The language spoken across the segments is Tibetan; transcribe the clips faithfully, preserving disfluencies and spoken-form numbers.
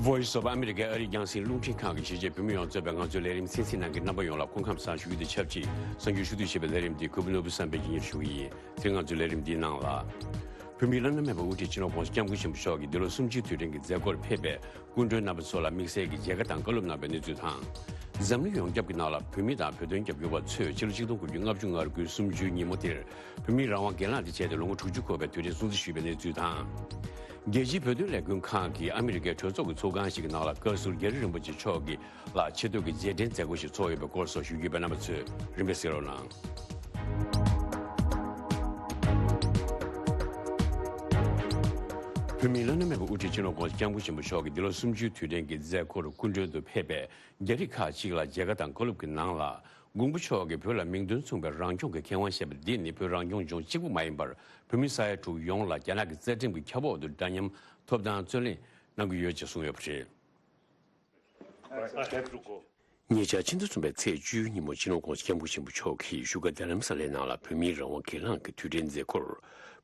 Voice of America ཨ་རིའི་རྒྱང་སྲིང་རླུང་འཕྲིན་ཁང་གི་གཞིས་བྱེས་བོད་མི་ཡོངས་གཙོས་པའི་ང་ཚོའི་ལས་རིམ་གསན་གཟིགས་གནང་མཁན་རྣམ་པ་ཡོངས་ལ་སྐུ་ཁམས་བཟང་ཞུ་རྒྱུ་དང་ཆབས་ཅིག་གསར་འགྱུར་ཞུ་གཏུག་བྱེད་པའི་ལས་རིམ་འདི་གུས་པ་ནོར་བུ་བསམ་འཕེལ་གྱིས་སྙན་ཞུ་གི་ཡིན། དེ་རིང་ང་ཚོའི་ལས་རིམ་འདིའི་ནང་ལ། བོད་མིའི་བླ་ན་མེད་པའི་དབུ་ཁྲིད་སྤྱི་ནོར་༸གོང་ས་༸སྐྱབས་མགོན་ཆེན་པོ་མཆོག་གི་འདི་ལོ་གསུམ་བཅུའི་དུས་དྲན་གྱི་མཛད་སྒོར་ཕེབས་པའི་སྐུ་མགྲོན་རྣམ་པ་ཚོ་ལ་དམིགས་བསལ་གྱི་མཇལ་ཁ་དང་བཀའ་སློབ་གནང་བའི་གནས་ཚུལ་དང་། འཛམ་གླིང་ཡོངས་ཁྱབ་ཀྱི་ནང་ལ་བོད་མི་དང་བོད་དོན་རྒྱབ་སྐྱོར་བ་ཚོས་ཕྱི་ལོ་ཆིག་སྟོང་དགུ་བརྒྱ་ལྔ་བཅུ་ང་དགུའི་གསུམ་བཅུའི་ཉིན་མོ་དེར་བོད་མིའི་རང་དབང་སྒེར་ལངས་དང་བཅས་ཏེ་ལོ་ངོ་དྲུག་ཅུ་འཁོར་བའི་དུས་དྲན་སྲུང་བརྩི་ཞུས་པའི་གནས་ཚུལ་དང་། རྒྱལ་སྤྱིའི་བོད་དོན་ལས་འགུལ་ཁང་གིས་ཨ་མི་རི་ཀའི་གྲོས་ཚོགས་ཀྱི་ཚོགས་ཁང་ཞིག་གི་ནང་ལ་བཀའ་ཟུར་རྒྱ་རི་རིན་པོ་ཆེ་མཆོག་གིས་ལ་ཆེ་བསྟོད་ཀྱི་རྗེས་དྲན་མཛད་སྒོ་ཞིག་ཚོགས་ཡོད་པའི་སྐོར་སོགས་ཞུ་རྒྱུ་ཡོད་པས་རྣམ་པ་ཚོས་རིམ་པས་གསན་རོགས་གནང་། བོད་མིའི་བླ་ན་མེད་པའི་དབུ་ཁྲིད་སྤྱི་ནོར་༸གོང་ས་༸སྐྱབས་མགོན་ཆེན་པོ་མཆོག་གི་འདི་ལོ་གསུམ་བཅུའི་དུས་དྲན་གྱི་མཛད་སྒོར་སྐུ་མགྲོན་དུ་ཕེབས་པའི་རྒྱ་རིགས་ཁག་ཅིག་ལ་མཇལ་ཁ་དང་བཀའ་སློབ་ཀྱི་ནང་ལ། མགོན་པོ་མཆོག་གིས་བོད་ལ་མིང་དོན་མཚུངས་པའི་རང་སྐྱོང་གི་ཁེ་དབང་བཞེས་པ་འདི་ནི་བོད་རང་སྐྱོང་ལྗོངས་གཅིག་པུ་མ་ཡིན་པར་བོད་མི་ས་ཡ་དྲུག་ཡོངས་ལ་རྒྱ་ནག་གི་རྩ་ཁྲིམས་ཀྱི་ཁྱབ་འོག་ཏུ་འདྲ་མཉམ་ཐོབ་ཐང་རྩོད་ལེན་གནང་གི་ཡོད་ཅེས་གསུངས་ཡོད་པ་རེད། ཉེ་ཆར་ཕྱི་ཟླ་གསུམ་པའི་ཚེས་བཅུའི་ཉིན་མོ་སྤྱི་ནོར་༸གོང་ས་༸སྐྱབས་མགོན་ཆེན་པོ་མཆོག་གིས་བཞུགས་སྒར་རྡ་རམ་ས་ལའི་ནང་ལ་བོད་མིའི་རང་དབང་སྒེར་ལངས་ཀྱི་དུས་དྲན་མཛད་སྒོར་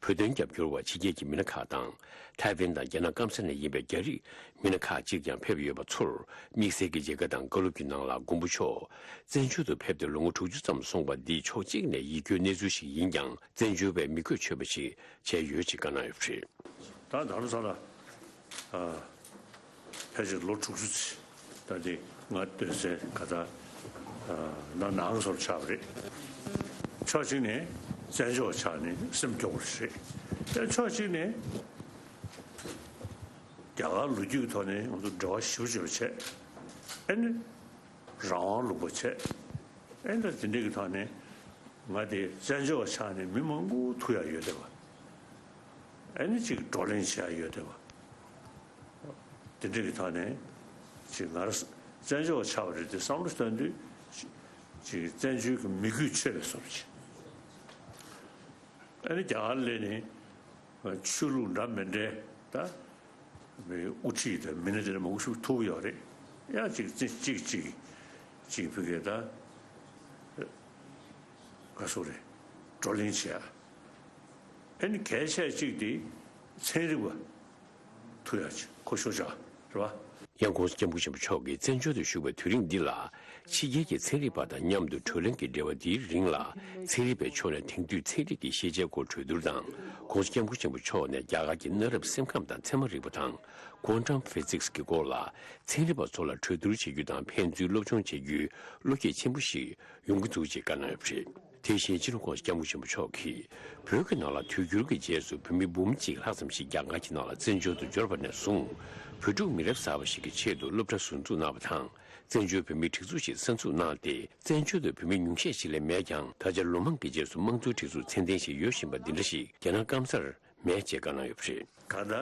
བོད་དོན་རྒྱབ་སྐྱོར་བ་ཕྱི་རྒྱལ་གྱི་མི་སྣ་ཁག་དང་། ཐའེ་ཝན་དང་རྒྱ་ནག་སྐམ་ས་ནས་ཡིན་པའི་རྒྱ་རིགས་མི་སྣ་ཁག་ཅིག་ཀྱང་ཕེབས་ཡོད་པ་ཚོར་དམིགས་བསལ་གྱི་མཇལ་ཁ་དང་བཀའ་སློབ་ཀྱི་ནང་ལ་མགོན་པོ་མཆོག་བཙན་བྱོལ་དུ་ཕེབས་ཏེ་ལོ་ངོ་དྲུག་ཅུ་ཙམ་སོང་བ་འདི་ཕྱོགས་གཅིག་ནས་ཡིད་སྐྱོའི་གནས་ཚུལ་ཞིག་ཡིན་ཀྱང་། བཙན་བྱོལ་བས་མི་གོས་ཆོད་པ་ཞིག་བྱས་ཡོད་ཅེས་བཀའ་གནང་ཡོད་པ་རེད། ད་རྡ་རམ་ས་ལ། ཨ། ཕལ་ཆེར་ལོ་དྲུག་ཅུ་ཙམ་ད་དེ་ང་སྡོད་སའི་ག་ད་ན་ནང་སོར་ཆགས་པ་རེད། ཕྱོགས་གཅིག་ནས་བཙན་བྱོལ་བ་ཆགས་ནས་སེམས་སྐྱོ་བོ་རེད། ཕྱོགས་གཅིག་ནས་རྒྱ་གར་ལོ་རྒྱུས་ཀྱི་ཐོག་ནས་ང་ཚོ་འབྲེལ་བ་ཞིབ་ཞིབ་བྱས། ཨ་ནི་རང་དབང་ལུང་པ་བྱས། ཨ་ནི་དེ་འདྲ་གི་ཐོག་ནས་ང་དེ་བཙན་བྱོལ་བ་ཆགས་ནས་མི་མང་པོ་ཐུག་ཡག་ཡོད་བསྡད་པ། ཨ་ནི་ཅིག་བགྲོ་གླེང་བྱེད་ཡག་ཡོད་བསྡད་པ། དེ་འདྲ་གི་ཐོག་ནས་ཅིག་ང་རང་བཙན་བྱོལ་བ་ཆགས་པ་རེད་དེ་བསམ་བློ་བཏང་དུས་ཅིག་བཙན་བྱོལ་གྱི་མི་རྒྱུད་ཆད་པའི་བཟོ་འདྲ་ཅིག་ཨ་ནི་རྒྱ་གར་སླེབས་ནས་ཆོས་ལུགས་འདྲ་མི་འདྲའི་ད་དབུ་ཁྲིད་དང་མི་སྣ་དེ་འདྲ་མང་པོ་ཞིག་ཐུག་ཡོད་རེད། ཡང་ཅིག་ཅིག་ཅིག་ཅིག་ཅིག་ཕ་གིར་ད་ག་སོ་རེད། བགྲོ་གླེང་བྱེད་ཡ། ཨ་ནི་གལ་ཆེ་གཅིག་དེ་ཚན་རིག་པ་ཐུག་ཡ་ཅིག་ཁོ་ཤོ་ཆག་རེད་བ། ཡང་༸གོང་ས་༸སྐྱབས་མགོན་ཆེན་པོ་མཆོག་གིས་བཙན་བྱོལ་དུ་བཞུགས་པའི་དུས་རིང་འདི་ལ། ཕྱི་རྒྱལ་གྱི་ཚན་རིག་པ་དང་མཉམ་དུ་བགྲོ་གླེང་གི་འབྲེལ་བ་འདིའི་རིང་ལ། ཚན་རིག་པའི་ཕྱོགས་ནས་དེང་དུས་ཚན་རིག་གི་ཤེས་བྱའི་སྐོར་གྲོས་བསྡུར་དང་། ༸གོང་ས་༸སྐྱབས་མགོན་ཆེན་པོ་མཆོག་ནས་རྒྱ་གར་གྱི་གནའ་རབས་སེམས་ཁམས་དང་ཚད་མ་རིག་པ་དང་། Quantum Physics གི་སྐོར་ལ་ཚན་རིག་པ་ཚོ་ལ་གྲོས་བསྡུར་བྱེད་རྒྱུ་དང་ཕན་ཚུན་སློབ་སྦྱོང་བྱེད་རྒྱུའི་བློ་སྐྱེད་ཆེན་པོ་ཞིག་ཡོང་གི་འདུག་ཅེས་བཀའ་གནང་ཡོད་པ་རེད། དེ་བཞིན་སྤྱི་ནོར་༸གོང་ས་༸སྐྱབས་མགོན་ཆེན་པོ་མཆོག་གིས་བོད་ཀྱི་ནང་ལ་དུས་འགྱུར་གྱི་རྗེས་སུ་བོད་མི་འབུམ་གཅིག་ལྷག་ཙམ་ཞིག་རྒྱ་གར་གྱི་ནང་ལ་བཙན་བྱོལ་དུ་འབྱོར་བ་ནས་བཟུང་། བོད་ཕྲུག་མི་རབས་གསར་པ་ཞིག་གི་ཆེད་དུ་སློབ་གྲྭ་ཟུར་འཛུགས་གནང་བ་དང་། བཙན་བྱོལ་བོད་མིའི་སྒྲིག་འཛུགས་ཤིག་གསར་འཛུགས་གནང་སྟེ། བཙན་བྱོལ་དུ་བོད་མི་ཉུང་ཤས་ཤིག་ལས་མེད་ཀྱང་། ད་ཆ་ལོ་མང་གི་རྗེས་སུ་དམངས་གཙོའི་སྒྲིག་འཛུགས་མཚན་ལྡན་ཞིག་ཡོད་བཞིན་པ་འདི་འདྲ་ཞིག་རྒྱ་ནག་སྐམ་སར་མེད་ཅེས་བཀའ་གནང་ཡོད་པ་རེད། གང་ལྟར།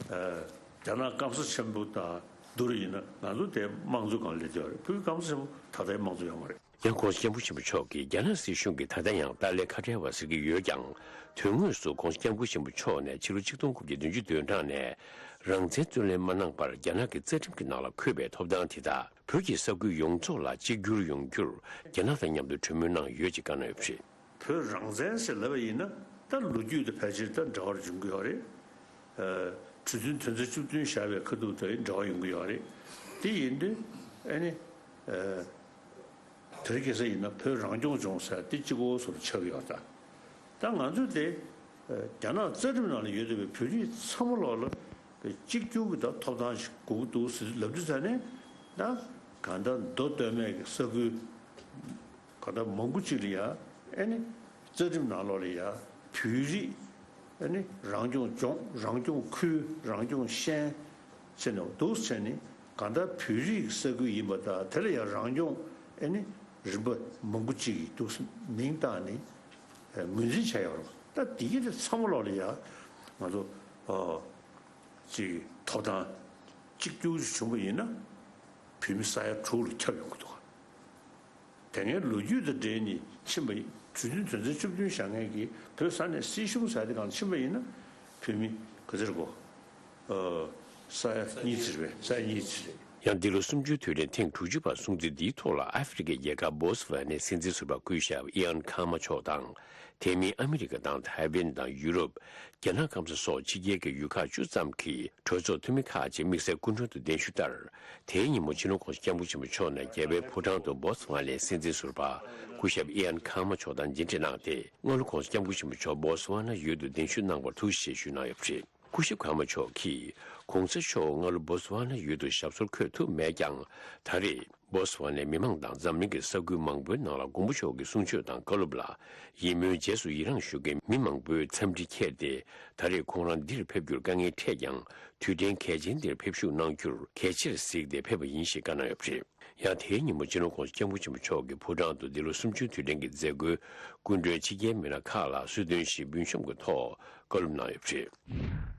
ཨ། རྒྱ་ནག་སྐམ་ས་ཆེན་པོ་དང་བསྡུར་ཡིན་ན་ང་ཚོ་དེ་དམངས་གཙོ་སྒང་སླེབས་ཡོད་རེད། བོད་སྐམ་ས་ཆེན་པོ་ད་ལྟའི་དམངས་གཙོ་ཡོད་མ་རེད། ཡང་༸གོང་ས་༸སྐྱབས་མགོན་ཆེན་པོ་མཆོག་གིས་རྒྱ་ནག་སྲིད་གཞུང་གིས་ད་ལྟ་ཡང་ཏཱ་ལའི་ཁ་བྲལ་བ་ཟེར་གྱི་ཡོད་ཀྱང་། དོན་དངོས་སུ་༸གོང་ས་༸སྐྱབས་མགོན་ཆེན་པོ་མཆོག་ནས་ཕྱི་ལོ་ཆིག་སྟོང་དགུ་བརྒྱ་བདུན་ཅུ་དོན་གྲངས་ནས་རང་བཙན་རྩོད་ལེན་མ་གནང་བར་རྒྱ་ནག་གི་རྩ་ཁྲིམས་ཀྱི་ནང་ལ་འཁོད་པའི་ཐོབ་ཐང་དེ་དག་བོད་ཀྱི་ས་ཁུལ་ཡོངས་རྫོགས་ལ་གཅིག་གྱུར་ཡོང་རྒྱུར་རྒྱ་ནག་དང་མཉམ་དུ་གྲོས་མོལ་གནང་ཡོད་ཅེས་བཀའ་གནང་ཡོད་པ་རེད། བོད་རང་བཙན་ཞེས་ལབ་པ་ཡིན་ན་ད་ལོ་རྒྱུས་དང་ཕལ་ཆེར་ད་འདྲ་བར་འབྱུང་གི་ཡོད་རེད། ཨ། གྲོས་མཐུན་དོན་ཚན་བཅུ་བདུན་བཞག་པའི་ཁ་ཐུག་དེ་འདྲ་བ་ཡོང་གི་ཡོད་རེད། དེ་ཡིན་དུས་ཨ་ནི། ཨ། དེ་རིང་ཁ་སང་ཡིན་ན་བོད་རང་སྐྱོང་ལྗོངས་ཟེར་དེ་གཅིག་པོ་བཟོ་འདྲ་ཆགས་ཀྱི་ཡོད་ད། ད་ང་ཚོས་དེ་རྒྱ་ནག་རྩ་ཁྲིམས་ནང་ལ་ཡོད་བསྡད་པའི་བོད་རིགས་ཚང་མ་ལོག་ལ་གཅིག་གྱུར་གྱི་ད་ཐོབ་ཐང་ཞིག་དགོས་ཀྱི་འདུག་ཟེར་ལབ་དུས་ཙ་ནས་ད་གང་ལྟར་མདོ་སྟོད་སྨད་ཀྱི་ས་ཁུལ་གང་ལྟར་མང་པོ་ཅིག་ལ་ཡ་ཨ་ནི་རྩ་ཁྲིམས་ནང་ལོགས་ལ་ཡ་བོད་རིགས་ཨ་ནི་རང་སྐྱོང་ལྗོངས་རང་སྐྱོང་ཁུལ་རང་སྐྱོང་ཤན། བྱས་ནས་འདུག་བྱས་ནས་གང་ལྟར་བོད་རིགས་ས་ཁུལ་ཡིན་པ་དང་དེ་ལ་ཡང་རང་སྐྱོང་ཨ་ནི་རིམ་པ་མང་པོ་ཅིག་གིས་འདུག་མིང་བཏགས་ནས་ངོས་འཛིན་བྱས་ཡོད་རེད། ད་འདི་གི་དེ་ཚང་མ་ལོག་ལ་ཡང་ང་ཚོ་ཨ་ཅིག་ཐོབ་ཐང་གཅིག་གྱུར་བྱུང་བ་ཡིན་ན་བོད་མི་ས་ཡ་དྲུག་ལ་ཁྱབ་ཡོང་གི་འདུག་དེ་སྔའི་ལོ་རྒྱུས་དང་འབྲེལ་ནས་ཕྱིན་པ་ཡིན། གྲོས་མཐུན་དོན་ཚན་བཅུ་བདུན་བཞག་མཁན་གྱི་བོད་ས་གནས་སྲིད་གཞུང་ཟེར་དེ་སྒང་ཕྱིན་པ་ཡིན་ན་བོད་མི་ག་ཚོད་རེད་གོ། ཨ། ས་ཡ་གཉིས་ཙམ་རེད་པས། ས་ཡ་གཉིས་ཙམ་རེད། ཡང་འདི་ལོ་གསུམ་བཅུའི་དུས་དྲན་ཐེངས་དྲུག་ཅུ་པ་སྲུང་བརྩི་འདིའི་ཐོག་ལ་ཨ་ཧྥེ་རི་ཁའི་རྒྱལ་ཁབ་སྦོ་སི་ཝ་ནའི་སྲིད་འཛིན་ཟུར་པ་སྐུ་ཞབས་ཨི་ཨན་ཁ་མ་མཆོག་དང་། དེ་མིན་ཨ་མི་རི་ཀ་དང་ཐའེ་ཝན་དང་ཡུ་རོབ། རྒྱ་ནག་སྐམ་ས་སོགས་ཕྱི་རྒྱལ་གྱི་ཡུལ་ཁག་བཅུ་ཙམ་གྱི་གྲོས་ཚོགས་འཐུས་མི་ཁག་ཅིག་དམིགས་བསལ་སྐུ་མགྲོན་དུ་གདན་ཞུ་ལྟར། དེའི་ཉིན་མོ་སྤྱི་ནོར་༸གོང་ས་༸སྐྱབས་མགོན་ཆེན་པོ་མཆོག་ནས་རྒྱལ་བའི་ཕོ་བྲང་དུ་སྦོ་སི་ཝ་ནའི་སྲིད་འཛིན་ཟུར་པ་སྐུ་ཞབས་ཨི་ཨན་ཁ་མ་མཆོག་དང་མཇལ་འཕྲད་གནང་སྟེ། སྔ་ལོ་༸གོང་ས་༸སྐྱབས་མགོན་ཆེན་པོ་མཆོག་སྦོ་སི་ཝ་ན་ཡུལ་དུ་གདན་ཞུ་གནང་བར་ཐུགས་རྗེ་ཆེ་ཞུས་གནང་ཡོད་པ་རེད། སྐུ་ཞབས་ཁ་མ་མཆོག་གིས། ༸གོང་ས་མཆོག་སྔ་ལོ་སྦོ་སི་ཝ་ན་ཡུལ་དུ་ཞབས་སོར་འཁོད་ཐུབ་མེད་ཀྱང་། ད་རེས་སྦོ་སི་ཝ་ནའི་མི་མང་དང་འཛམ་གླིང་གི་ས་ཁུལ་མང་པོའི་ནང་ལ་མགོན་པོ་མཆོག་གི་གསུང་ཆོས་དང་བཀའ་སློབ་ལ་ཡིད་སྨོན་རྗེས་སུ་ཡི་རངས་ཞུ་མཁན་མི་མང་པོའི་འཚམས་འདྲི་འཁྱེར་ཏེ། ད་རེས་ཁོང་རང་འདིར་ཕེབས་རྒྱུར་དཀའ་ངལ་འཕྲད་ཀྱང་། དུས་དྲན་གལ་ཆེན་འདིར་ཕེབས་ཞུགས་གནང་རྒྱུར་གལ་ཆེར་གཟིགས་ཏེ་ཕེབས་པ་ཡིན་ཞེས་བཀའ་གནང་ཡོད་པ་རེད། ཡང་དེའི་ཉིན་མོ་སྤྱི་ནོར་༸གོང་ས་༸སྐྱབས་མགོན་ཆེན་པོ་མཆོག་གི་ཕོ་བྲང་དུ་འདི་ལོ་གསུམ་བཅུའི་དུས་དྲན་གྱི་མཛད་སྒོའི་སྐུ་མགྲོན་ཕྱི་རྒྱལ་མི་སྣ་ཁག་ལ་གསོལ་སྟོན་ཞིག་འབུལ་བཤམས་ཀྱི་ཐོག་བཀའ་སློབ་གནང་ཡོད་པ་རེད།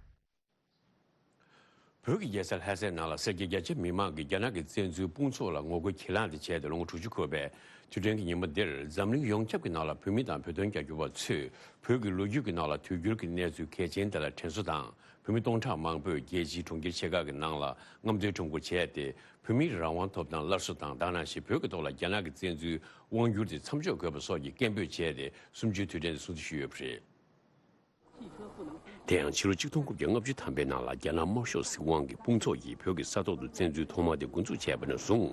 བོད་ཀྱི་རྒྱལ་ས་ལྷ་སའི་ནང་ལ་སེར་སྐྱ་རྒྱ་ཆེ་མི་མང་གིས་རྒྱ་ནག་གི་བཙན་འཛུལ་དཔུང་ཚོགས་ལ་ངོ་རྒོལ་གྱེན་ལངས་དེ་བྱས་ཏེ་ལོ་ངོ་དྲུག་ཅུ་འཁོར་བའི་དུས་དྲན་གྱི་ཉིན་མོ་འདིར་འཛམ་གླིང་ཡོངས་ཁྱབ་ཀྱི་ནང་ལ་བོད་མི་དང་བོད་དོན་རྒྱབ་སྐྱོར་བ་ཚོས་བོད་ཀྱི་ལོ་རྒྱུས་ཀྱི་ནང་ལ་དུས་འགྱུར་གྱི་གནས་ཚུལ་གལ་ཆེན་དེ་ལ་དྲན་གསོ་དང་། བོད་མི་སྟོང་ཕྲག་མང་པོས་རྒྱལ་སྤྱིའི་གྲོང་ཁྱེར་ཆེ་ཁག་གི་ནང་ལ་རྔམ་སྟོན་ཁྲོམ་སྐོར་བྱས་ཏེ། བོད་མིའི་རང་དབང་ཐོབ་ཐང་སླར་གསོ་དང་། ད་ག་ནང་བཞིན་བོད་ཀྱི་ཐོག་ལ་རྒྱ་ནག་གི་བཙན་འཛུལ་དབང་བསྒྱུར་དེ་མཚམས་འཇོག་དགོས་པ་སོགས་ཀྱི་སྐད་འབོད་བྱས་ཏེ། གསུམ་བཅུའི་དུས་དྲན་དུ་སྲུང་བརྩི་ཞུས་ཡོད་པ་རེད། དེ་ཡང་ཕྱི་ལོ་ཆིག་སྟོང་དགུ་བརྒྱ་ལྔ་བཅུ་ཐམ་པའི་ནང་ལ་རྒྱ་ནག་དམར་ཤོག་སྲིད་དབང་གི་དཔུང་ཚོགས་ཀྱིས་བོད་ཀྱི་ས་ཐོག་ཏུ་བཙན་འཛུལ་ཐོག་མ་དེ་འགོ་འཛུགས་བྱས་པ་ནས་བཟུང་།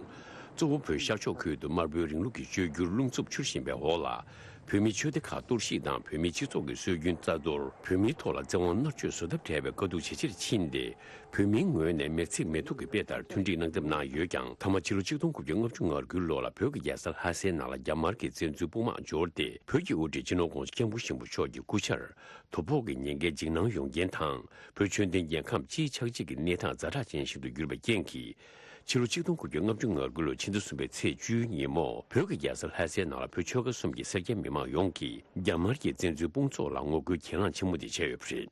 གཙོ་བོ་བོད་ཤར་ཕྱོགས་ཁུལ་དུ་དམར་པོའི་རིང་ལུགས་ཀྱི་བཅོས་བསྒྱུར་རླུང་འཚུབ་འཕྱུར་བཞིན་པའི་འོག་ལ། བོད་མིའི་ཆོས་སྡེ་ཁག་གཏོར་བཤིག་དང་། བོད་མིའི་སྤྱི་ཚོགས་ཀྱི་སྲོལ་རྒྱུན་རྩ་གཏོར། བོད་མིའི་ཐོག་ལ་བཙན་དབང་མནར་གཅོད་བཟོ་ཐབས་བྲལ་བའི་དཀའ་སྡུག་ཇེ་ཆེར་ཕྱིན་ཏེ། བོད་མིའི་ངོས་ནས་མེར་ཚིག་མེ་ཐུག་གི་དཔེ་ལྟར་མཐུན་སྒྲིལ་གནང་ཐབས་གནང་ཡོད་ཀྱང་། མཐའ་མ་ཕྱི་ལོ་ཆིག་སྟོང་དགུ་བརྒྱ་ལྔ་བཅུ་ང་དགུའི་ལོ་ལ་བོད་ཀྱི་རྒྱལ་ས་ལྷ་སའི་ནང་ལ་རྒྱ་དམར་གྱི་བཙན་འཛུལ་དཔུང་དམག་འབྱོར་ཏེ། བོད་ཀྱི་དབུ་ཁྲིད་སྤྱི་ནོར་༸གོང་ས་༸སྐྱབས་མགོན་ཆེན་པོ་མཆོག་གི་སྐུ་ཕྱྭར་དོ་ཕོག་གི་ཉེན་ཁའི་འཇིགས་སྣང་ཡོང་རྐྱེན་དང་། བོད་ཆོས་ལྡན་རྒྱལ་ཁམས་སྤྱིའི་ཆགས་འཇིག་གི་གནས་སྟངས་ཛ་དྲག་ཅན་ཞིག་ཏུ་གྱུར་པའི་རྐྱེན་གྱིས། ཕྱི་ལོ་ཆིག་སྟོང་དགུ་བརྒྱ་ལྔ་བཅུ་ང་དགུ་ལོའི་ཕྱི་ཟླ་གསུམ་པའི་ཚེས་བཅུའི་ཉིན་མོ། བོད་ཀྱི་རྒྱལ་ས་ལྷ་སའི་ནང་ལ་བོད་ཆོལ་ཁ་གསུམ་གྱི་སེར་སྐྱ་མི་མང་ཡོངས་ཀྱིས་རྒྱ་དམར་གྱི་བཙན་འཛུལ་དཔུང་ཚོགས་ལ་ངོ་རྒོལ་གྱེན་ལངས་ཆེན་མོ་དེ་བྱས་ཡོད་པ་རེད།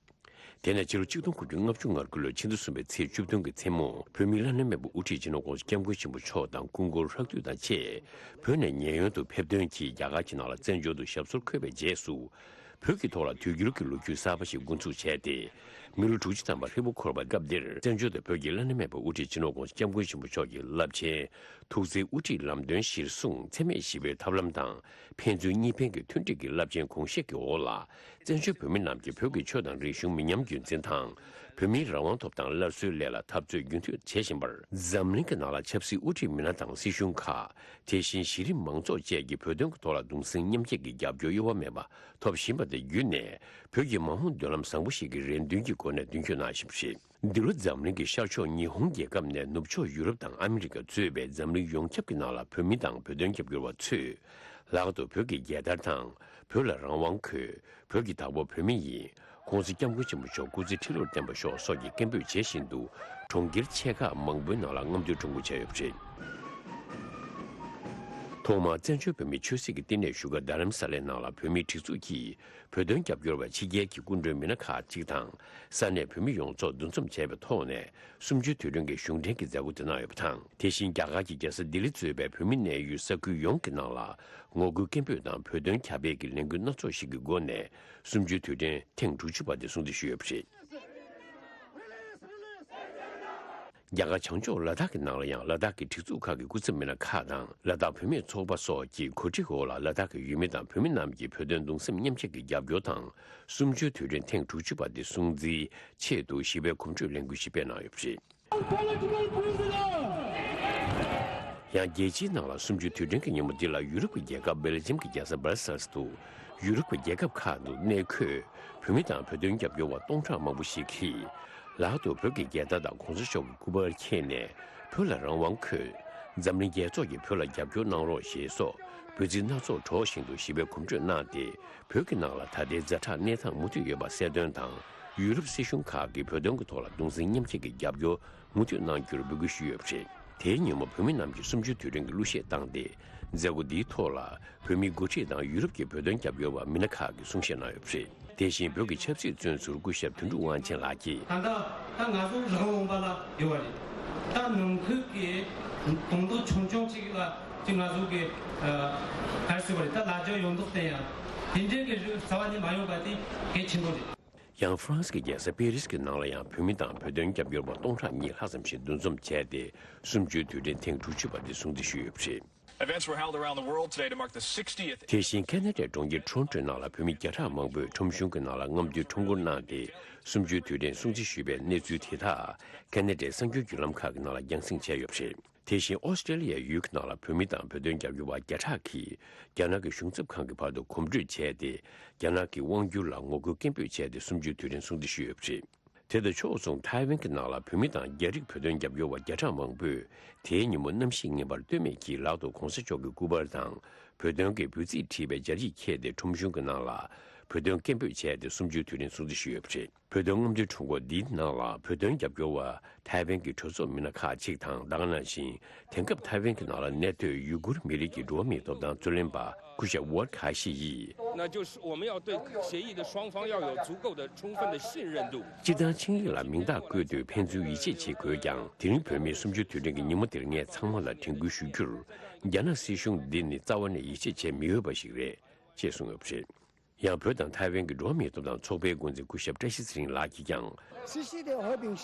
དེ་ནས་ཕྱི་ལོ་ཆིག་སྟོང་དགུ་བརྒྱ་ལྔ་བཅུ་ང་དགུ་ལོའི་ཕྱི་ཟླ་གསུམ་པའི་ཚེས་བཅུ་བདུན་གྱི་མཚན་མོ། བོད་མིའི་བླ་ན་མེད་པའི་དབུ་ཁྲིད་སྤྱི་ནོར་༸གོང་ས་༸སྐྱབས་མགོན་ཆེན་པོ་མཆོག་དང་སྐུ་འཁོར་ལྷག་འདུས་དང་བཅས། བོད་ནས་ཉེན་གཡོལ་དུ་ཕེབས་དོན་གྱིས་རྒྱ་གར་གྱི་ནང་ལ་བཙན་བྱོལ་དུ་ཞབས་སོར་འཁོད་པའི་རྗེས་སུ། བོད་ཀྱི་ཐོག་ལ་དུས་འགྱུར་གྱི་ལོ་རྒྱུས་གསར་པ་ཞིག་འགོ་འཛུགས་བྱས་ཏེ། མི་ལོ་དྲུག་ཅུ་ཐམ་པ་ཧྲིལ་པོ་འཁོར་བའི་སྐབས་འདིར། བཙན་བྱོལ་དུ་བོད་ཀྱི་བླ་ན་མེད་པའི་དབུ་ཁྲིད་སྤྱི་ནོར་༸གོང་ས་༸སྐྱབས་མགོན་ཆེན་པོ་མཆོག་གི་རླབས་ཆེན་ཐུགས་བརྩེའི་དབུ་ཁྲིད་ལམ་སྟོན་གཞིར་བཟུང་། འཚེ་མེད་ཞི་བའི་ཐབས་ལམ་དང་། ཕན་ཚུན་གཉིས་ཕན་གྱི་མཐུན་སྒྲིལ་གྱི་རླབས་ཆེན་གོམས་གཤིས་ཀྱི་འོག་ལ། བཙན་བྱོལ་བོད་མི་རྣམས་ཀྱིས་བོད་ཀྱི་ཆོས་དང་རིག་གཞུང་མི་ཉམས་རྒྱུན་འཛིན་དང་། བོད་མིའི་རང་དབང་ཐོབ་ཐང་སླར་གསོའི་ལས་ལ་འཐབ་རྩོད་རྒྱུན་མཐུད་བྱེད་བཞིན་པར། འཛམ་གླིང་གི་ནང་ལ་ཆབ་སྲིད་དབུ་ཁྲིད་མི་སྣ་དང་སྲིད་གཞུང་ཁག་དེ་བཞིན་གཞི་རིམ་མང་ཚོགས་བཅས་ཀྱིས་བོད་དོན་གྱི་ཐོག་ལ་གདུང་སེམས་མཉམ་སྐྱེད་ཀྱི་རྒྱབ་སྐྱོར་གཡོ་བ་མེད་པ་ཐོབ་བཞིན་པ་དེ་བརྒྱུད་ནས། བོད་ཀྱི་མ་འོངས་མདུན་ལམ་བཟང་པོ་ཞིག་གི་རེ་འདུན་གྱི་སྒོ་ནས་མདུན་སྐྱོད་གནང་བཞིན་པ་རེད། འདི་ལོ་འཛམ་གླིང་གི་ཤར་ཕྱོགས་ཉི་ཧོང་རྒྱལ་ཁབ་ནས་ནུབ་ཕྱོགས་ཡུ་རོབ་དང་ཨ་མི་རི་ཀ་གཙོས་པའི་འཛམ་གླིང་ཡོངས་ཁྱབ་ཀྱི་ནང་ལ་བོད་མི་དང་བོད་དོན་རྒྱབ་སྐྱོར་བ་ཚོས། ལག་ཏུ་བོད་ཀྱི་རྒྱལ་དར་དང་། བོད་ལ་རང་དབང་དགོས། བོད་ཀྱི་བདག་པོ་བོད་མི་ཡིན། ༸གོང་ས་༸སྐྱབས་མགོན་ཆེན་པོ་མཆོག་སྐུ་ཚེ་ཁྲི་ལོར་བརྟན་པར་ཤོག་སོགས་ཀྱི་སྐད་འབོད་བྱེད་བཞིན་དུ། གྲོང་ཁྱེར་ཆེ་ཁག་མང་པོའི་ནང་ལ་རྔམ་སྟོན་ཁྲོམ་སྐོར་བྱས་ཡོད་པ་རེད། ཐོག་མར་བཙན་བྱོལ་བོད་མིའི་ཆོས་སྲིད་ཀྱི་བསྟི་གནས་བཞུགས་སྒར་རྡ་རམ་ས་ལའི་ནང་ལ་བོད་མིའི་སྒྲིག་འཛུགས་ཀྱིས་བོད་དོན་རྒྱབ་སྐྱོར་བ་ཕྱི་རྒྱལ་གྱི་སྐུ་མགྲོན་མི་སྣ་ཁག་ཅིག་དང་། ས་གནས་བོད་མི་ཡོངས་རྫོགས་འདུ་འཛོམས་བྱས་པའི་ཐོག་ནས། གསུམ་བཅུའི་དུས་དྲན་གྱི་གཞུང་འབྲེལ་གྱི་མཛད་སྒོ་དེ་གནང་ཡོད་པ་དང་། དེ་བཞིན་རྒྱ་གར་གྱི་རྒྱལ་ས་ལྡི་ལི་གཙོས་པའི་བོད་མི་གནས་ཡུལ་ས་ཁུལ་ཡོངས་ཀྱི་ནང་ལ། ངོ་རྒོལ་སྐད་འབོད་དང་བོད་དོན་ཁྱབ་སྤེལ་གྱི་ལས་འགུལ་སྣ་ཚོགས་ཤིག་གི་སྒོ་ནས། གསུམ་བཅུའི་དུས་དྲན་ཐེངས་དྲུག་ཅུ་པ་དེ་སྲུང་བརྩི་ཞུས་ཡོད་པ་རེད། རྒྱ་གར་བྱང་ཕྱོགས་ལ་དྭགས་ཀྱི་ནང་ལ་ཡང་ལ་དྭགས་ཀྱི་སྒྲིག་འཛུགས་ཁག་གི་སྐུ་ཚབ་མི་སྣ་ཁག་དང་ལ་དྭགས་བུད་མེད་ཚོགས་པ་སོགས་ཀྱི་གོ་སྒྲིག་འོག་ལ་ལ་དྭགས་ཀྱི་ཡུལ་མི་དང་བོད་མི་རྣམས་ཀྱིས་བོད་དོན་གདུང་སེམས་མཉམ་སྐྱེད་ཀྱི་རྒྱབ་སྐྱོར་དང་། གསུམ་བཅུའི་དུས་དྲན་ཐེངས་དྲུག་ཅུ་པ་འདི་སྲུང་བརྩིའི་ཆེད་དུ་ཞི་བའི་གོམ་བགྲོད་ལས་འགུལ་ཞིག་སྤེལ་གནང་ཡོད་པ་རེད། Political prisoner. ཡང་རྒྱལ་སྤྱིའི་ནང་ལ་གསུམ་བཅུའི་དུས་དྲན་གྱི་ཉིན་མོ་འདི་ལ་ཡུ་རོབ་ཀྱི་རྒྱལ་ཁབ་སྦེལ་ཇམ་གྱི་རྒྱལ་ས་སྦར་སེལ་སི་དུ་ཡུ་རོབ་ཀྱི་རྒྱལ་ཁབ་ཁག་ཏུ་གནས་འཁོད་བོད་མི་དང་བོད་དོན་རྒྱབ་སྐྱོར་བ་སྟོང་ཕྲག་མང་པོ་ཞིག་གིས། ལག་ཏུ་བོད་ཀྱི་རྒྱལ་དར་དང་གོང་ས་མཆོག་གི་སྐུ་པར་འཁྱེར་ནས། བོད་ལ་རང་དབང་དགོས། འཛམ་གླིང་རྒྱལ་ཚོགས་ཀྱིས་བོད་ལ་རྒྱབ་སྐྱོར་གནང་རོགས་ཞེས་སོགས་འབོད་ཚིག་སྣ་ཚོགས་སྒྲོག་བཞིན་དུ་ཞི་བའི་གོམ་བགྲོད་གནང་སྟེ། བོད་ཀྱི་ནང་ལ་ད་ལྟའི་ཛ་དྲག་གནས་སྟངས་མུ་མཐུད་ཡོད་པ་གསལ་སྟོན་དང་། ཡུ་རོབ་སྲིད་གཞུང་ཁག་གིས་བོད་དོན་གྱི་ཐོག་ལ་གདུང་སེམས་མཉམ་སྐྱེད་ཀྱི་རྒྱབ་སྐྱོར་མུ་མཐུད་གནང་རྒྱུར་འབོད་སྐུལ་ཞུས་ཡོད་པ་རེད། དེའི་ཉིན་མོ་བོད་མི་རྣམས་ཀྱིས་གསུམ་བཅུའི་དུས་དྲན་གྱི་གླུ་གཞས་བཏང་སྟེ། མཛད་སྒོ་འདིའི་ཐོག་ལ་བོད་མིའི་འགོ་ཁྲིད་དང་ཡུ་རོབ་ཀྱི་བོད་དོན་རྒྱབ་སྐྱོར་བ་མི་སྣ་ཁག་གིས་གསུང་བཤད་གནང་ཡོད་པ་རེད། དེ་བཞིན་བོད་ཀྱི་ཆབ་སྲིད་བཙོན་ཟུར་སྐུ་ཞབས་དོན་གྲུབ་དབང་ཆེན་ལགས་ཀྱིས། ད་ལྟ་ད་ང་ཚོ་རང་དབང་པ་ལ་ཡོད་པ་རེད། ད་ནང་ཁུལ་གྱི་དོན་དག་ཆུང་ཆུང་ཅིག་ལ་ཅིག་ང་ཚོ་གི་ག་རེ་ཟེར་བ་རེད། ད་ལ་རྒྱ་ཡོད་མདོག་བསྟན་ཡ་དེ་འདྲའི་གི་རྩ་བ་ནས་མ་ཡོང་པ་དེ་གལ་ཆེན་པོ་རེད། ཡང་ཧྥ་རན་སི་གི་རྒྱལ་ས་པེ་རིས་ཀྱི་ནང་ལ་ཡང་བོད་མི་དང་བོད་དོན་རྒྱབ་སྐྱོར་བ་སྟོང་ཕྲག་གཉིས་ལྷག་ཙམ་ཞིག་འདུ་འཛོམས་བྱས་ཏེ། གསུམ་བཅུའི་དུས་དྲན་ཐེངས་དྲུག་ཅུ་པ་དེ་སྲུང་བརྩི་ཞུས་ཡོད་པ་རེད། Events were held around the world today to mark the sixtieth. དེ་བཞིན་ཁ་ན་ཌའི་གྲོང་ཁྱེར་ཊོ་རོན་ཊོའི་ནང་ལ་བོད་མི་བརྒྱ་ཕྲག་མང་པོས་ཁྲོམ་གཞུང་གི་ནང་ལ་རྔམ་སྟོན་ཁྲོམ་སྐོར་གནང་སྟེ། གསུམ་བཅུའི་དུས་དྲན་སྲུང་བརྩི་ཞུས་པའི་གནས་ཚུལ་དེ་དག་ཁ་ན་ཌའི་གསར་འགྱུར་བརྒྱུད་ལམ་ཁག་གི་ནང་ལ་རྒྱང་སྲིང་བྱས་ཡོད་པ་རེད། དེ་བཞིན་ཨོ་སི་ཀྲེ་ལི་ཡའི་ཡུལ་གྱི་ནང་ལ་བོད་མི་དང་བོད་དོན་རྒྱབ་སྐྱོར་བ་བརྒྱ་ཕྲག་གིས་རྒྱ་ནག་གི་གཞུང་ཚབ་ཁང་གི་བར་དུ་གོམ་བགྲོད་བྱས་ཏེ། རྒྱ་ནག་གི་དབང་སྒྱུར་ལ་ངོ་རྒོལ་སྐད་འབོད་བྱས་ཏེ་གསུམ་བཅུའི་དུས་དྲན་སྲུང་བརྩི་ཞུས་ཡོད་པ་རེད། དེ་དང་ཕྱོགས་མཚུངས་ཐའེ་ཝན་གྱི་ནང་ལ་བོད་མི་དང་རྒྱ་རིགས་བོད་དོན་རྒྱབ་སྐྱོར་བ་བརྒྱ་ཕྲག་མང་པོས་དེའི་ཉིན་མོ་གནམ་གཤིས་ངན་པར་ལྟོས་མེད་ཀྱིས་ལག་ཏུ་གོང་ས་མཆོག་གི་སྐུ་པར་དང་བོད་དོན་གྱི་འབོད་ཚིག་བྲིས་པའི་སྦྱར་ཡིག་ཁྱེར་ཏེ་ཁྲོམ་གཞུང་གི་ནང་ལ་བོད་དོན་སྐད་འབོད་བྱས་ཏེ་གསུམ་བཅུའི་དུས་དྲན་སྲུང་བརྩི་ཞུས་ཡོད་པ་རེད། བོད་དོན་རྔམ་སྟོན་ཁྲོམ་སྐོར་འདིའི་ནང་ལ་བོད་དོན་རྒྱབ་སྐྱོར་བ་ཐའེ་ཝན་གྱི་གྲོས་ཚོགས་མི་སྣ་ཁག་ཅིག་དང་། ད་ག་ནང་བཞིན་དེང་སྐབས་ཐའེ་ཝན་གྱི་ནང་ལ་གནས་སྡོད་ཡུ་གུར་མི་རིགས་ཀྱི་འགྲོ་བ་མིའི་ཐོབ་ཐང་རྩོད་ལེན་པ་སྐུ་ཞབས་ཝར་ཁ་ཤི་ཡིས། 那就是我们要对协议的双方要有足够的、充分的信任度。 སྤྱིར་བཏང་ཆིངས་ཡིག་ལ་མིང་རྟགས་བཀོད་དུས་ཕན་ཚུན་ཡིད་ཆེས་བྱེད་དགོས་ཀྱང་། དེ་རིང་བོད་མིའི་གསུམ་བཅུའི་དུས་དྲན་གྱི་ཉིན་མོ་འདིར་ངས་ཚང་མ་ལ་དྲན་སྐུལ་ཞུ་རྒྱུར། རྒྱ་ནག་སྲིད་གཞུང་འདི་ནི་རྩ་བ་ནས་ཡིད་ཆེས་བྱེད་མི་འོས་པ་ཞིག་རེད་ཅེས་གསུངས་ཡོད་པ་རེད། ཡང་བོད་དང་ཐའེ་ཝན་གྱི་འགྲོ་བ་མིའི་ཐོབ་ཐང་ཚོགས་པའི་འགོ་འཛིན་སྐུ་ཞབས་བཀྲ་ཤིས་ཚེ་རིང་ལགས་ཀྱིས་ཀྱང་། 实施的和平，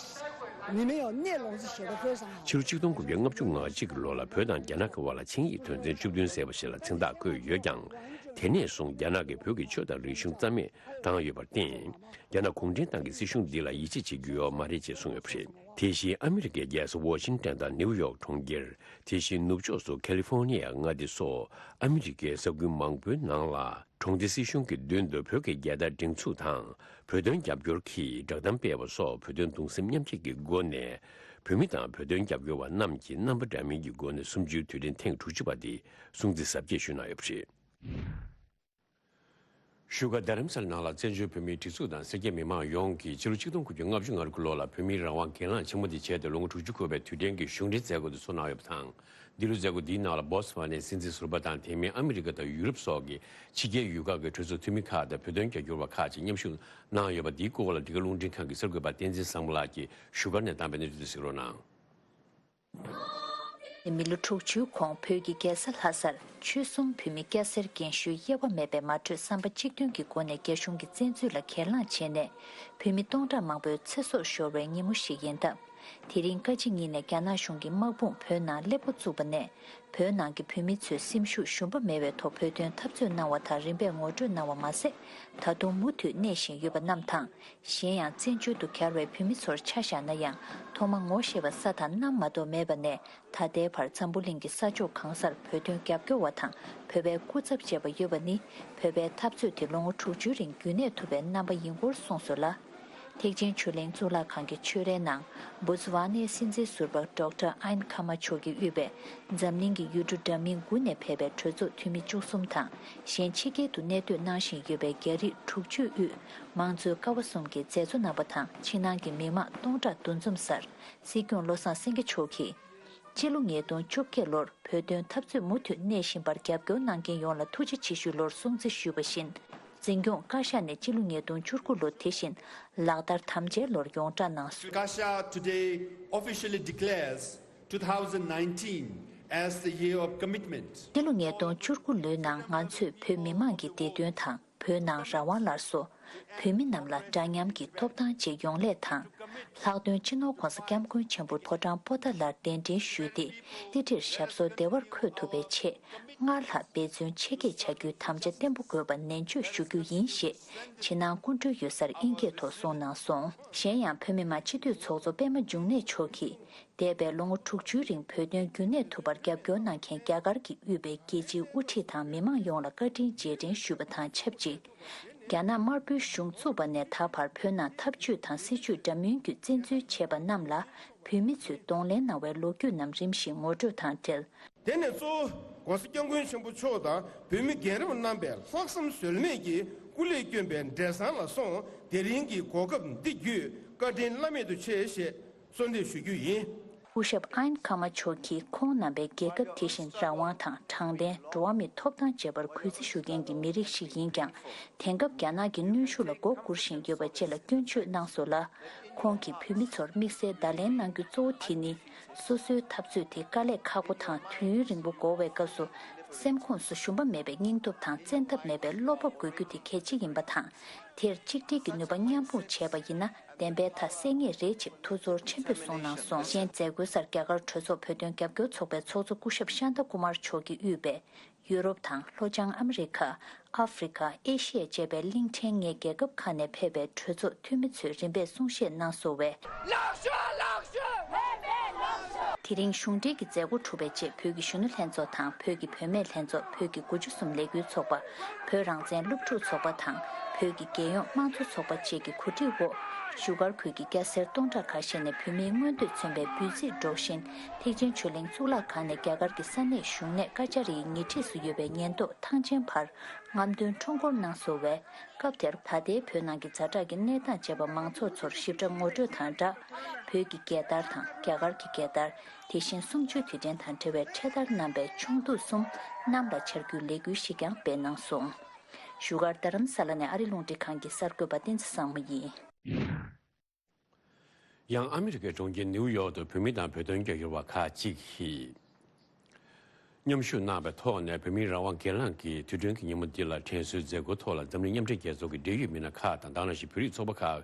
你们要内容是写得非常好。 ཕྱི་ལོ་ཆིག་སྟོང་དགུ་བརྒྱ་ལྔ་བཅུ་ང་གཅིག་གི་ལོ་ལ་བོད་དང་རྒྱ་ནག་གི་དབར་ལ་ཆིངས་ཡིག་དོན་ཚན་བཅུ་བདུན་ཟེར་བ་ཞིག་ལ་མཚན་རྟགས་བཀོད་ཡོད་ཀྱང་། དེ་ནས་བཟུང་རྒྱ་ནག་གིས་བོད་ཀྱི་ཆོས་དང་རིག་གཞུང་རྩ་མེད་བཏང་ཡོད་པར་བརྟེན། རྒྱ་ནག་གུང་ཁྲན་ཏང་གི་སྲིད་གཞུང་འདི་ལ་ཡིད་ཆེས་བྱེད་རྒྱུ་ཡོད་མ་རེད་ཅེས་གསུངས་ཡོད་པ་རེད། དེ་བཞིན་ཨ་མི་རི་ཀའི་རྒྱལ་ས་ཝ་ཤིང་ཏན་དང་ནིའུ་ཡོག་གྲོང་ཁྱེར། དེ་བཞིན་ནུབ་ཕྱོགས་སུ་ཁ་ལི་ཧྥོ་ནི་ཡ་མངའ་སྡེ་སོགས་ཨ་མི་རི་ཀའི་ས་ཁུལ་མང་པོའི་ནང་ལ། གྲོང་སྡེ་སྲིད་གཞུང་གི་མདུན་དུ་བོད་ཀྱི་རྒྱལ་དར་སྒྲེང་འཛུགས་དང་། བོད་དོན་རྒྱབ་སྐྱོར་གྱི་བསྒྲགས་གཏམ་སྤེལ་བ་སོགས་བོད་དོན་གདུང་སེམས་མཉམ་སྐྱེད་ཀྱི་སྒོ་ནས། བོད་མི་དང་བོད་དོན་རྒྱབ་སྐྱོར་བ་རྣམས་ཀྱིས་རྣམ་པ་འདྲ་མིན་གྱི་སྒོ་ནས་གསུམ་བཅུའི་དུས་དྲན་ཐེངས་དྲུག་ཅུ་པ་འདི་སྲུང་བརྩི་གཟབ་རྒྱས་ཞུས་གནང་ཡོད་པ་རེད། བཞུགས་སྒར་རྡ་རམ་ས་ལ་ནང་ལ་བཙན་བྱོལ་བོད་མིའི་སྒྲིག་འཛུགས་དང་སེར་སྐྱ་མི་མང་ཡོངས་ཀྱིས་ཕྱི་ལོ་ཆིག་སྟོང་དགུ་བརྒྱ་ལྔ་བཅུ་ང་དགུ་ལོ་ལ་བོད་མིའི་རང་དབང་སྒེར་ལངས་ཆེན་མོ་འདི་བྱས་ཏེ་ལོ་ངོ་དྲུག་ཅུ་འཁོར་བའི་དུས་དྲན་གྱི་གཞུང་འབྲེལ་མཛད་སྒོ་འདི་ཚོགས་གནང་ཡོད་པ་དང་། འདི་ལོའི་མཛད་སྒོ་འདིའི་ནང་ལ་སྦོ་ཚ་ཝ་ནའི་སྲིད་འཛིན་ཟུར་པ་དང་དེ་མིན་ཨ་མི་རི་ཀ་དང་ཡུ་རོབ་སོགས་ཀྱི་ཕྱི་རྒྱལ་ཡུལ་ཁག་གི་གྲོས་ཚོགས་འཐུས་མི་ཁག་དང་བོད་དོན་རྒྱབ་སྐྱོར་བ་ཁག་ཅིག་མཉམ་ཞུགས་གནང་ཡོད་པ་འདིའི་སྐོར་ལ་འདི་ག་རླུང་འཕྲིན་ཁང་གི་གསར་འགོད་པ་བསྟན་འཛིན་བཟང་མོ་ལགས་ཀྱིས་བཞུགས་སྒར་ནས་བཏང་པའི་གནས་ཚུལ་དེ་གཟིགས་རོགས་གནང་། མི་ལོ་དྲུག་ཅུའི་གོང་བོད་ཀྱི་རྒྱལ་ས་ལྷ་སར་ཆོལ་གསུམ་བོད་མི་སྐྱ་སེར་རྒན་གཞོན་དབྱེ་བ་མེད་པའི་མ་གྲོས་བསམ་པ་གཅིག་མཐུན་གྱི་སྒོ་ནས་རྒྱ་གཞུང་གི་བཙན་འཛུལ་ལ་གྱེན་ལངས་བྱས་ནས་བོད་མི་སྟོང་ཕྲག་མང་པོའི་ཚེ་སྲོག་ཤོར་བའི་ཉིན་མོ་ཞིག་ཡིན་སྟབས། དེ་རིང་བཀའ་སྤྱི་གཉིས་ནས་རྒྱ་ནག་གཞུང་གི་དམག་དཔུང་བོད་ནང་སླེབས་འགོ་བཙུགས་པ་ནས་བོད་ནང་གི་བོད་མི་ཚོའི་སེམས་ཤུགས་ཞུམ་པ་མེད་པའི་ཐོག་བོད་དོན་འཐབ་རྩོད་གནང་བ་དང་རིམ་པས་ངོ་སྤྲོད་གནང་བ་མ་ཟད། ད་དུང་མུ་མཐུད་གནས་བཞིན་ཡོད་པ་རྣམས་དང་། གཞན་ཡང་བཙན་བྱོལ་དུ་གྱར་བའི་བོད་མི་ཚོར་ཆ་བཞག་ན་ཡང་ཐོག་མ་ངོ་ཤེས་པ་ས་དང་གནམ་མ་གཏོགས་མེད་པ་ནས་ད་ལྟའི་བར་འཛམ་བུ་གླིང་གི་ས་ཕྱོགས་གང་སར་བོད་དོན་རྒྱབ་སྐྱོར་བ་དང་བོད་པའི་སྐུ་ཚབ་བཅས་པ་ཡོད་པ་ནི་བོད་པའི་འཐབ་རྩོད་དེ་ལོ་ངོ་དྲུག་ཅུའི་རིང་རྒྱུན་གནས་ཐུབ་པའི་རྣམ་པ་ཡིན་སྐོར་གསུངས་སོང་ལ། ཐེག་ཆེན་ཆོས་གླིང་གཙུག་ལག་ཁང་གི་ཆོས་རའི་ནང་། འབོ་ཛི་ཝ་ནའི་སྲིད་འཛིན་ཟུར་པ་ཌོག་ཊར་ཨན་ཁ་མ་མཆོག་གིས་དབུས་པའི་འཛམ་གླིང་གི་ཡུལ་གྲུ་འདྲ་མིན་དགུ་ནས་ཕེབས་པའི་གྲོས་ཚོགས་འཐུས་མི་བཅུ་གསུམ་དང་། གཞན་ཕྱི་རྒྱལ་དུ་གནས་སྡོད་གནང་བཞིན་ཡོད་པའི་རྒྱ་རིགས་དྲུག་ཅུ་དབུས་དམངས་གཙོའི་ཀ་བ་གསུམ་གྱི་མཛད་གཙོ་རྣམ་པ་དང་ཕྱི་ནང་གི་མི་མང་སྟོང་ཕྲག་འདུ་འཛོམས་སར། སྲིད་སྐྱོང་བློ་བཟང་སེང་གེ་མཆོག་གིས། སྤྱི་ལོ་ཉིས་སྟོང་བཅོ་བརྒྱད་ལོར་བོད་དོན་འཐབ་རྩོད་མུ་མཐུད་གནས་བཞིན་པར་རྒྱབ་སྐྱོར་གནང་མཁན་ཡོངས་ལ་ཐུགས་རྗེ་ཆེ་ཞུའི་ལོར་སྲུང་བརྩི་ཞུས་པ་བཞིན། འཛིན་སྐྱོང་བཀའ་ཤག་ནས་སྤྱི་ལོ་ཉིས་སྟོང་བཅུ་དགུ་ལོ་དེ་བཞིན་ལག་བསྟར་དམ་བཅའི་ལོར་ཡོངས་བསྒྲགས་གནང་སོང་། Kasha today officially declares two thousand nineteen as the year of commitment. སྤྱི་ལོ་ཉིས་སྟོང་བཅུ་དགུ་ལོའི་ནང་ང་ཚོས་བོད་མི་མང་གི་བདེ་དོན་དང་། བོད་ནང་རང་དབང་སླར་གསོ། བོད་མི་རྣམས་ལ་འདྲ་མཉམ་གྱི་ཐོབ་ཐང་བཅས་ཡོང་སླད་དང་། ལྷག་དོན་སྤྱི་ནོར་༧གོང་ས་༧སྐྱབས་མགོན་ཆེན་པོ་ཕོ་བྲང་པོ་ཏཱ་ལར་གདན་འདྲེན་ཞུས་ཏེ། ཏི་ཏིར་ཞབས་སོར་བདེ་བར་འཁོད་ཐུབ་པའི་ཆེད། སྔར་ལྷག་འབད་བརྩོན་ཆེ་བསྐྱེད་བྱ་རྒྱུའི་དམ་བཅའ་བརྟན་པོ་དགོས་པ་ནན་བརྗོད་ཞུ་རྒྱུ་ཡིན་ཞེས། ཕྱི་ནང་སྐུ་མགྲོན་ཡོད་སར་དབྱིན་སྐད་ཐོག་གསུངས་གནང་སོང་། གཞན་ཡང་བོད་མི་མང་སྤྱི་འཐུས་ཚོགས་གཙོ་པད་མ་འབྱུང་གནས་མཆོག་གིས། འདས་པའི་ལོ་ངོ་དྲུག་ཅུའི་རིང་བོད་དོན་རྒྱུན་གནས་ཐུབ་པར་རྒྱབ་སྐྱོར་གནང་མཁན་རྒྱ་གར་གྱིས་དབུས་པའི་རྒྱལ་སྤྱིའི་དབུ་ཁྲིད་དང་མི་མང་ཡོངས་ལ་བཀའ་དྲིན་རྗེས་དྲན་ཞུས་པ་དང་ཆབས་ཅིག་རྒྱ་ནག་དམར་པོའི་གཞུང་བཙུགས་པ་ནས་ད་བར་བོད་ནང་འཐབ་ཇུས་དང་སྲིད་ཇུས་འདྲ་མིན་བརྒྱུད་བཙན་འཛུལ་བྱས་པ་རྣམས་ལ་བོད་མི་ཚོས་གདོང་ལེན་གནང་བའི་ལོ་རྒྱུས་རྣམས་རིམ་བཞིན་ངོ་སྤྲོད་དང་འབྲེལ། དེ་ནས་གཙོ་བོ་༧གོང་ས་༧སྐྱབས་མགོན་ཆེན་པོ་མཆོག་དང་བོད་མི་རྒན་རབས་རྣམ་པས་ལྷག་བསམ་ཟོལ་མེད་ཀྱིས་སྐུ་ལས་བསྐྱོན་པའི་འབྲས་བཟང་ལ་སོང་དེ་རིང་གི་གོ་སྐབས་འདི་བརྒྱུད་བཀའ་དྲིན་བླ་མེད་དུ་ཆེ་ཞེས་གསོལ་འདེབས་ཞུ་རྒྱུ་ཡིན། སྐུ་ཞབས་ཨན་ཁ་མ་མཆོག་གིས་ཁོང་རྣམ་པས་རྒྱལ་ཁབ་དེ་བཞིན་རང་དབང་དང་དྲང་བདེན། འགྲོ་བ་མིའི་ཐོབ་ཐང་བཅས་པར་གུས་བརྩི་ཞུ་མཁན་གྱི་མི་རིགས་ཤིག་ཡིན་ཀྱང་། དེང་སྐབས་རྒྱ་ནག་གི་གནོན་ཤུགས་ལ་མགོ་སྒུར་བཞིན་ཡོད་པ་བཅས་ལ་སྐྱོན་བརྗོད་གནང་སོང་ལ། ཁོང་གིས་བོད་མི་ཚོར་དམིགས་བསལ་བརྡ་ལན་གནང་རྒྱུ་གཙོ་བོ་དེ་ནི། སོ་སོའི་འཐབ་རྩོད་དེ་དཀའ་ལས་ཁག་པོ་དང་དུས་ཡུན་རིང་པོ་འགོར་བའི་སྐབས་སུ། སེམས་ཁོངས་སུ་ཞུམ་པ་མེད་པའི་སྙིང་སྟོབས་དང་བཙན་ཐབས་མེད་པའི་བློ་སྤོབས་དགོས་རྒྱུ་དེ་གལ་ཆེ་ཡིན་པ་དང་། དེར་གཅིག་སྒྲིལ་གྱི་ནུས་པ་མཉམ་སྤུངས་བྱས་པ་ཡིན་ན། བདེན་པའི་མཐའ་གསལ་ངེས་རེད་ཅེས་ཐུགས་ཚོར་ཆེན་པོས་གསུངས་གནང་སོང་། གཞན་མཛད་སྒོའི་སར་རྒྱ་གར་གྲོས་ཚོགས་བོད་དོན་རྒྱབ་སྐྱོར་ཚོགས་པའི་ཚོགས་གཙོ་སྐུ་ཞབས་ཤཱན་ཏཱ་ཀུ་མར་མཆོག་གིས་དབུས་པའི་ཡུ་རོབ་དང་ལྷོ་བྱང་ཨ་མི་རི་ཁ། ཨ་ཧྥེ་རི་ཁ། ཨེ་ཤི་ཡ་བཅས་པའི་གླིང་ཕྲན་ལྔའི་རྒྱལ་ཁབ་ཁག་ནས་ཕེབས་པའི་གྲོས་ཚོགས་འཐུས་མི་ཚོས་རིམ་པས་གསུང་བཤད་གནང་སོང་བས། དེ་རིང་གཞུང་འབྲེལ་གྱི་མཛད་སྒོ་གྲུབ་པའི་རྗེས་བོད་ཀྱི་གཞོན་ནུ་ལྷན་ཚོགས་དང་བོད་ཀྱི་བུད་མེད་ལྷན་ཚོགས། བོད་ཀྱི་དགུ་བཅུ་གསུམ་ལས་འགུལ་ཚོགས་པ། བོད་རང་བཙན་སློབ་ཕྲུག་ཚོགས་པ་དང་། བོད་ཀྱི་རྒྱལ་ཡོངས་དམངས་གཙོ་ཚོགས་པ་བཅས་ཀྱི་གོ་སྒྲིག་འོག་བཞུགས་སྒར་ཁུལ་གྱི་སྐྱ་སེར་སྟོང་ཕྲག་ཁ་ཤས་ནས་བོད་མིའི་མངོན་འདོད་མཚོན་པའི་འབོད་ཚིག་སྒྲོག་བཞིན། ཐེག་ཆེན་ཆོས་གླིང་གཙུག་ལག་ཁང་ནས་རྒྱ་གར་གྱི་ས་གནས་གཞུང་གནས་ཀ་ཅཱ་རི་ཡི་ཉེ་འཁྲིས་སུ་ཡོད་པའི་ཉེན་རྟོག་ཐང་ཆེན་བར་རྔམ་སྟོན་ཁྲོམ་སྐོར་གནང་སོང་བས། སྐབས་དེར་ད་ལྟའི་བོད་ནང་གི་ཛ་དྲག་གི་གནས་སྟངས་བཅས་པ་མང་ཚོགས་ཚོར་ཞིབ་ཕྲ་ངོ་སྤྲོད་དང་སྦྲགས། བོད་ཀྱི་རྒྱལ་དར་དང་རྒྱ་གར་གྱི་རྒྱལ་དར། དེ་བཞིན་གསུམ་བཅུའི་དུས་དྲན་དང་འབྲེལ་བའི་འཕྲེད་དར་བསྣམས་པའི་ཆུང་དུས་གསུམ་གནམ་ལ་འཕྱར་རྒྱུའི་ལས་འགུལ་ཞིག་ཀྱང་སྤེལ་གནང་སོང་། བཞུགས་སྒར་རྡ་རམ་ས་ལ་ནས་ཨ་རི་རླུང་འཕྲིན་ཁང་གི་གསར་འགོད་པ་བསྟན་འཛིན་བཟང་མོ་ཡིན། ཡང་ཨ་མི་རི་ཀའི་གྲོང་ཁྱེར་ནིའུ་ཡོག་ཏུ་བོད་མི་དང་བོད་དོན་རྒྱབ་སྐྱོར་བ་ཁག་ཅིག་གིས་མཉམ་ཞུགས་གནང་བའི་ཐོག་ནས། བོད་མིའི་རང་དབང་སྒེར་ལངས་ཀྱི་དུས་དྲན་གྱི་ཉིན་མོ་འདི་ལ་དྲན་གསོའི་མཛད་སྒོའི་ཐོག་ལ་འཛམ་གླིང་མཉམ་འབྲེལ་རྒྱལ་ཚོགས་ཀྱི་འབྲེལ་ཡོད་མི་སྣ་ཁག་དང་། དེ་ནང་བཞིན་བོད་རིགས་ཚོགས་པ་ཁག་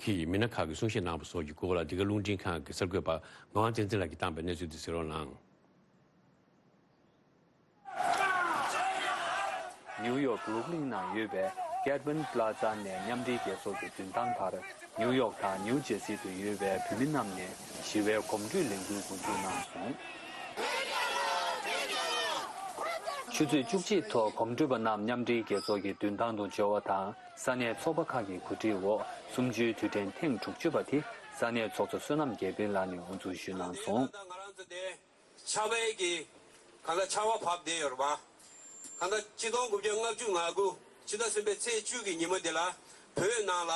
གི་མི་སྣ་ཁག་གིས་གསུང་བཤད་གནང་བ་སོགས་ཀྱི་སྐོར་ལ། འདི་ག་རླུང་འཕྲིན་ཁང་གི་གསར་འགོད་པ་ངག་དབང་བསྟན་འཛིན་ལགས་ཀྱིས་བཏང་པའི་གནས་ཚུལ་འདི་གཟིགས་རོགས་གནང་། ནིའུ་ཡོག་བྷུ་རུག་ལིན་ནང་ཡོད་པའི་ཀེད་ཝན་པ་ལ་ཛ་ནས་མཉམ་འབྲེལ་རྒྱལ་ཚོགས་ཀྱི་མདུན་ཐང་བར། ནིའུ་ཡོག་དང་ནིའུ་ཇེ་སི་དུ་ཡོད་པའི་བོད་མི་རྣམས་ནས་ཞི་བའི་གོམ་བགྲོད་ལས་འགུལ་འགོ་འཛུགས་གནང་སོང་། ཆུ་ཚོད་བཅུ་གཅིག་ཐོག་གོམ་བགྲོད་པ་རྣམས་མཉམ་འབྲེལ་རྒྱལ་ཚོགས་ཀྱི་མདུན་ཐང་དུ་འབྱོར་བ་དང་། ས་གནས་ཚོགས་པ་ཁག་གི་གོ་སྒྲིག་འོག་གསུམ་བཅུའི་དུས་དྲན་ཐེངས་དྲུག་ཅུ་པ་དེ་ས་གནས་ཚོགས་གཙོ་བསོད་ནམས་རྒྱལ་དཔལ་ལགས་ནས་དབུ་འཛུགས་ཞུས་གནང་སོང་། ཆར་པའི་གི་གང་ལྟར་ཆར་པ་བབས་བསྡད་ཡོད་རེད་པ། གང་ལྟར་ཆིག་སྟོང་དགུ་བརྒྱ་ལྔ་བཅུ་ང་དགུ་ཕྱི་ཟླ་གསུམ་པའི་ཚེས་བཅུ་གི་ཉིན་མོ་འདི་ལ་བོད་ནང་ལ་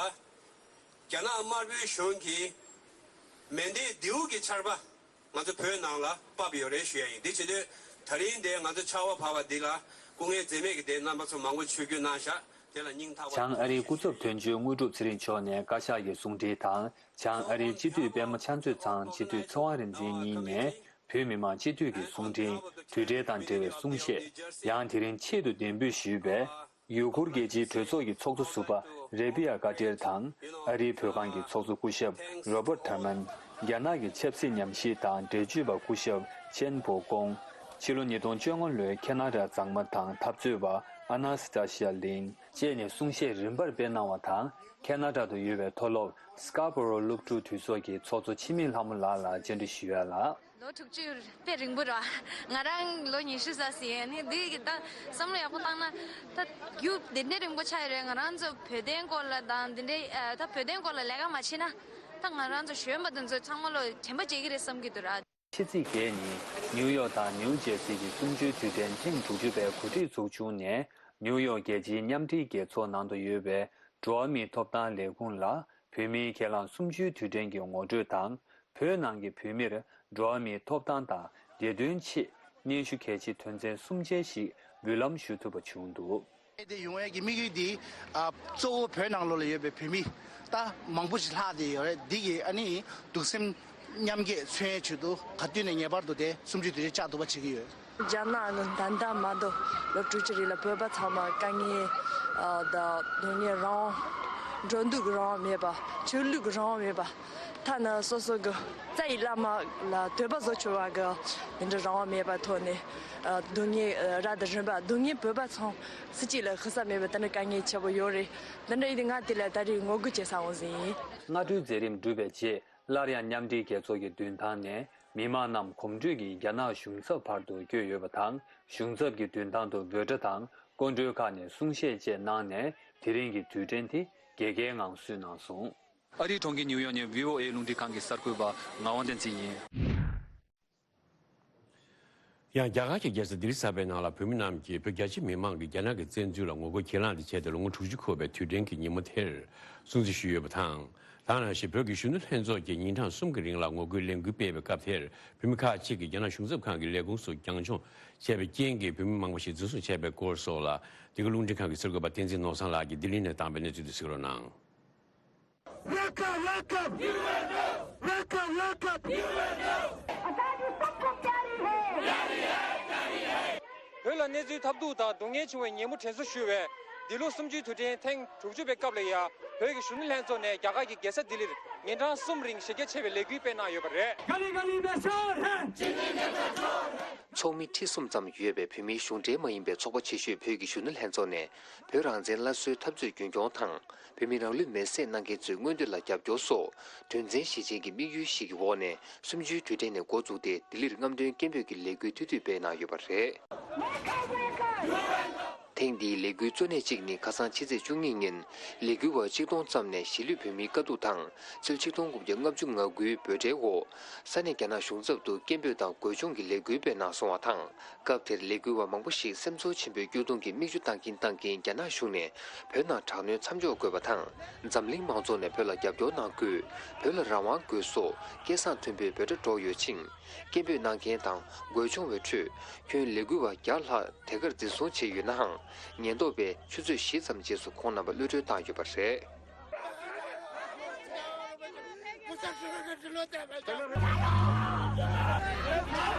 རྒྱ་ནག་དམར་པོའི་གཞུང་གིས་མེ་མདའི་མདེའུ་གི་ཆར་པ་ང་ཚོ་བོད་ནང་ལ་བབས་ཡོད་རེད་ཞུ་ཡ་ཡིན། འདི་བྱེད་དུས་ད་རིང་འདི་ང་ཚོ་ཆར་པ་བབས་པ་འདི་ལ་སྐུ་ངལ་འཛེམས་མེད་ཀྱི་དེ་རྣམ་པ་ཚོ་མང་པོ་ཆིབས་བསྒྱུར་གནང་ཤག་དེ་ལ་སྙིང་ཐག་པ་བྱང་ཨ་རིའི་སྐུ་ཚབ་དོན་གཅོད་དངོས་གྲུབ་ཚེ་རིང་མཆོག་ནས་བཀའ་ཤག་གི་གསུང་འཕྲིན་དང་། བྱང་ཨ་རིའི་སྤྱི་འཐུས་པད་མ་ཕྱག་མཛོད་ཚང་སྤྱི་འཐུས་ཚེ་དབང་རིག་འཛིན་གཉིས་ནས་བོད་མི་མང་སྤྱི་འཐུས་ཀྱི་གསུང་འཕྲིན། དུས་འབྲེལ་དང་འབྲེལ་བའི་གསུང་བཤད། ཡང་དེ་རིང་ཆེད་དུ་གདན་འབུལ་ཞུས་པའི་ཡུ་གུར་རྒྱལ་སྤྱིའི་གྲོས་ཚོགས་ཀྱི་ཚོགས་གཙོ་ཟུར་པ་རེ་པི་ཡ་ཀ་ཏེར་དང་། ཨ་རིའི་བོད་ཁང་གི་ཚོགས་གཙོ་སྐུ་ཞབས་རོ་པར་ཐར་མན། རྒྱ་ནག་གི་ཆབ་སྲིད་ཉམས་ཞིབ་དང་འགྲེལ་བརྗོད་པ་སྐུ་ཞབས་ཆེན་པོ་ཀོང་། ཕྱི་ལོ་ཉིས་སྟོང་བཅོ་ལྔ་ལོའི་ཁེ་ན་ཌ་མཛངས་མ་དང་འཐབ་རྩོད་པ་ཨ་ན་སི་ཏ་ཤི་ཡ་ལིན་བཅས་ནས་གསུང་བཤད་རིམ་པར་སྤེལ་གནང་བ་དང་། ཁེ་ན་ཌ་དུ་ཡོད་པའི་མཐོ་སློབ་སི་ཀ་པོ་རོ་སློབ་ཕྲུག་འཐུས་ཚོགས་ཀྱི་ཚོགས་གཙོ་འཆི་མེད་ལྷ་མོ་ལགས་ལ་བཅར་འདྲི་ཞུ་ཡ་ལ། ལོ་དྲུག་ཅུ་དཔེ་རིང་པོ་རེད་བ། ང་རང་ལོ་ཉི་ཤུ་ཙམ་ཟིན་ཡོད་ནི་འདི་གི་ད་བསམ་བློ་ཡག་པོ་བཏང་ན་ད་རྒྱུ་འདི་འདྲའི་རིང་པོ་ཆགས་ཡོད་རེད། ང་རང་ཚོ་བོད་དོན་སྐོར་ལ་དང་འདི་འདྲའི་ཨ་ད་བོད་དོན་སྐོར་ལ་ལས་ཀ་མ་བྱེད་ན་ད་ང་རང་ཚོ་གཞོན་པ་དེ་ཚོ་ཚང་མ་ལོ་དྲན་པ་བརྗེད་ཀྱི་རེད་བསམ་གྱི་འདུག་ར། ཕྱི་ཚེས་བརྒྱད་ཉིན་ནིའུ་ཡོག་དང་ནིའུ་ཇེ་སི་གི་གསུམ་བཅུའི་དུས་དྲན་ཐེངས་དྲུག་ཅུ་པའི་གོ་སྒྲིག་ཚོགས་ཆུང་ནས་ནིའུ་ཡོག་རྒྱལ་སྤྱིའི་མཉམ་འབྲེལ་རྒྱལ་ཚོགས་ནང་དུ་ཡོད་པའི་འགྲོ་བ་མིའི་ཐོབ་ཐང་ལས་ཁུངས་ལ་བོད་མིའི་ཁས་བླངས་གསུམ་བཅུའི་དུས་དྲན་གྱི་ངོ་སྤྲོད་དང་། བོད་ནང་གི་བོད་མིར་འགྲོ་བ་མིའི་ཐོབ་ཐང་དང་བདེ་དོན་ཆེད་སྙན་ཞུ་གལ་ཆེ་དོན་ཚན་གསུམ་ཅན་ཞིག་འབུལ་ལམ་ཞུ་ཐུབ་པ་བྱུང་འདུག། དེ་ཡོང་བའི་གི་དམིགས་ཡུལ་འདི་ཨ་གཙོ་བོ་བོད་ནང་ལོགས་ལ་ཡོད་པའི་བོད་མི་ད་མང་པོ་ཞིག་ལྷག་བསྡད་ཡོད་རེད། འདི་གི་ཨ་ནི་གདུང་སེམས་མཉམ་སྐྱེད་མཚོན་ཡས་ཆེད་དུ་ག་དུས་ནས་ངེས་པར་དུ་དེ་གསུམ་བཅུའི་དུས་ཆེན་བཅའ་ཐུབ་པ་བྱེད་ཀྱི་ཡོད། རྒྱ་ནག་ནི་ད་ལྟ་མ་གཏོགས་ལོ་དྲུག་ཅུ་རིང་ལ་བོད་པ་ཚང་མ་དཀའ་ངལ་ཨ་དང་སྡུག་བསྔལ་རང་དབང་འགྲོ་འདུག་གི་རང་དབང་མེད་པ། ཆོས་ལུགས་ཀྱི་རང་དབང་མེད་པ། ཐ་ན་སོ་སོ་གི་རྩ་ཡི་བླ་མ་ལ་འདོད་པ་བཟོ་ཆོག་པ་གི་དེ་འདྲ་རང་དབང་མེད་པ་ཐོག་ནས་ཨ་སྡུག་བསྔལ་ཨ་རབ་དང་རིམ་པ་སྡུག་བསྔལ་བོད་པ་ཚང་སུ་གཅིག་ལ་ཤི་ས་མེད་པའི་དེ་འདྲ་དཀའ་ངལ་ཆེ་པོ་ཡོད་རེད། དེ་འདྲ་ཡིན་དུས་ང་དེ་ལ་ད་རེས་ངོ་རྒོལ་བྱེད་ས་འོང་ཟིན་ཡིན། སྔ་དྲོའི་མཛད་རིམ་གྲུབ་པའི་རྗེས་སླར་ཡང་མཉམ་འབྲེལ་རྒྱལ་ཚོགས་ཀྱི་མདུན་ཐང་ནས་མི་མང་རྣམས་གོམ་བགྲོད་ཀྱིས་རྒྱ་ནག་གཞུང་ཚབ་བར་དུ་བསྐྱོད་ཡོད་པ་དང་། གཞུང་ཚབ་ཀྱི་མདུན་ཐང་དུ་འབོད་སྒྲ་དང་སྐོར་འགྲོས་ཁག་ནས་གསུང་བཤད་བཅས་གནང་ནས་དེ་རིང་གི་དུས་དྲན་དེ་རྒྱལ་ཁའི་ངང་བསུས་གནང་སོང་། ཨ་རིའི་གྲོང་ཁྱེར་ནིའུ་ཡོག་ནས་བྷི་ཨོ་ཨེ་རླུང་འཕྲིན་ཁང་གི་གསར་འགོད་པ་ངག་དབང་བསྟན་འཛིན་ཡིན། ཡང་རྒྱ་གར་གྱི་རྒྱལ་ས་ལྡི་ལི་གསར་པའི་ནང་ལ་བོད་མི་རྣམས་ཀྱིས་བོད་རྒྱ་ཆེ་མི་མང་གིས་རྒྱ་ནག་གི་བཙན་འཛུལ་ལ་ངོ་རྒོལ་གྱེན་ལངས་དང་བཅས་ཏེ་ལོ་ངོ་དྲུག་ཅུ་འཁོར་བའི་དུས་དྲན་གྱི་ཉིན་མོ་དེར་སྲུང་བརྩི་ཞུས་ཡོད་པ་དང་། དེ་ནང་བཞིན་བོད་ཀྱི་གཞོན་ནུ་ལྷན་ཚོགས་ཀྱིས་ཉིན་གྲངས་གསུམ་གྱི་རིང་ལ་ངོ་རྒོལ་ལས་འགུལ་སྤེལ་བའི་སྐབས་དེར་བོད་མི་ཁག་ཅིག་གིས་རྒྱ་ནག་གཞུང་ཚབ་ཁང་གི་ལས་ཁུངས་སུ་རྒྱང་མཆོང་བྱས་པའི་རྐྱེན་གྱིས་བོད་མི་མང་པོ་ཞིག་འཛིན་བཟུང་བྱས་པའི་སྐོར་སོགས་ལ། འདི་ག་རླུང་འཕྲིན་ཁང་གི་གསར་འགོད་པ་བསྟན་འཛིན་ནོར་བཟང་ལགས་ཀྱིས་ལྡི་ལི་ནས་བཏང་པའི་གནས་ཚུལ་དེ་གཟིགས་རོགས་གནང་། Wake up, wake up! You will know! Wake up, wake up! You will know! आजादी सबको प्यारी है। प्यारी है, प्यारी है। བོད་ལ་གནས་ཚུལ་ཐབས་སྡུག་དང་སྡུག་བསྔལ་བྱུང་བའི་ཉིན་མོ་དྲན་གསོ་ཞུ་བའི་འདི་ལོ་གསུམ་བཅུའི་དུས་དྲན་ཐེངས་དྲུག་ཅུ་པའི་སྐབས་ལ་ཡང་བོད་ཀྱི་གཞོན་ནུ་ལྷན་ཚོགས་ནས་རྒྱ་གར་གྱི་རྒྱལ་ས་ལྡི་ལིར་ཉིན་གྲངས་གསུམ་རིང་གཞི་རྒྱ་ཆེ་བའི་ལས་འགུལ་སྤེལ་གནང་ཡོད་པ་རེད། ཚོགས་མི་ཁྲི་གསུམ་ཙམ་ཡོད་པའི་བོད་མིའི་གཞུང་འབྲེལ་མ་ཡིན་པའི་ཚོགས་པ་ཆེ་ཤོས་བོད་ཀྱི་གཞོན་ནུ་ལྷན་ཚོགས་ནས་བོད་རང་བཙན་སླར་གསོའི་འཐབ་རྩོད་རྒྱུན་འཁྱོངས་དང་། བོད་མི་རང་ལུས་མེར་སྲེག་གནང་མཁན་ཚོའི་མངོན་འདོད་ལ་རྒྱབ་སྐྱོར་སོགས་དོན་ཚན་བཞི་ཅན་གྱི་དམིགས་ཡུལ་ཞིག་གི་འོག་ནས་གསུམ་བཅུའི་དུས་དྲན་ནས་འགོ་བཙུགས་ཏེ་ལྡི་ལིར་རྔམ་སྟོན་སྐད་འབོད་ཀྱི་ལས་འགུལ་མཐུད་མཐུད་སྤེལ་གནང་ཡོད་པ་རེད། ཐེངས་འདིའི་ལས་འགུལ་གཙོ་གནད་གཅིག་ནི་ཁ་སང་ཕྱི་ཚེས་བཅུ་གཉིས་ཉིན་ལས་འགུལ་བ་ཆིག་སྟོང་ཙམ་ནས་གཞིས་ལུས་བོད་མིའི་དཀའ་སྡུག་དང་ཚུལ་ཆིག་སྟོང་དགུ་བརྒྱ་ལྔ་བཅུ་ང་དགུའི་འབོད་སྒྲའི་འོག་ས་གནས་རྒྱ་ནག་གཞུང་ཚབ་ཏུ་སྐད་འབོད་དང་འགོ་སྦྱོང་གི་ལས་འགུལ་སྤེལ་གནང་སོང་བ་དང་། སྐབས་དེར་ལས་འགུལ་བ་མང་པོ་ཞིག་སེམས་ཚོར་ཆེན་པོས་སྐྱོ་གདུང་གིས་མིག་ཆུ་བཏང་གིན་བཏང་གིན་རྒྱ་ནག་གཞུང་ནས་བོད་ནང་དྲག་གནོན་མཚམས་འཇོག་དགོས་པ་དང་། འཛམ་གླིང་མང་ཚོགས་ནས་བོད་ལ་རྒྱབ་སྐྱོར་གནང་དགོས། བོད་ལ་རང་དབང་དགོས་སོགས་སྐད་གསང་མཐོན་པོས་འབོད་སྒྲ་སྒྲོག་ཡོད་ཅིང་། སྐད་འབོད་གནང་མཁན་དང་འགོ་སྦྱོང་བའི་ཁྲོད་ཁྱོན་ལས་འགུལ་བ་བརྒྱ་ལྷག་དེ་གར་འཛིན་བཟུང་བྱས་ཡོད་ནའང་། ཉེན་རྟོག་པས་ཆུ་ཚོད་བཞི་ཙམ་རྗེས་སུ་ཁོང་རྣམ་པ་གློད་གྲོལ་བཏང་ཡོད་པ་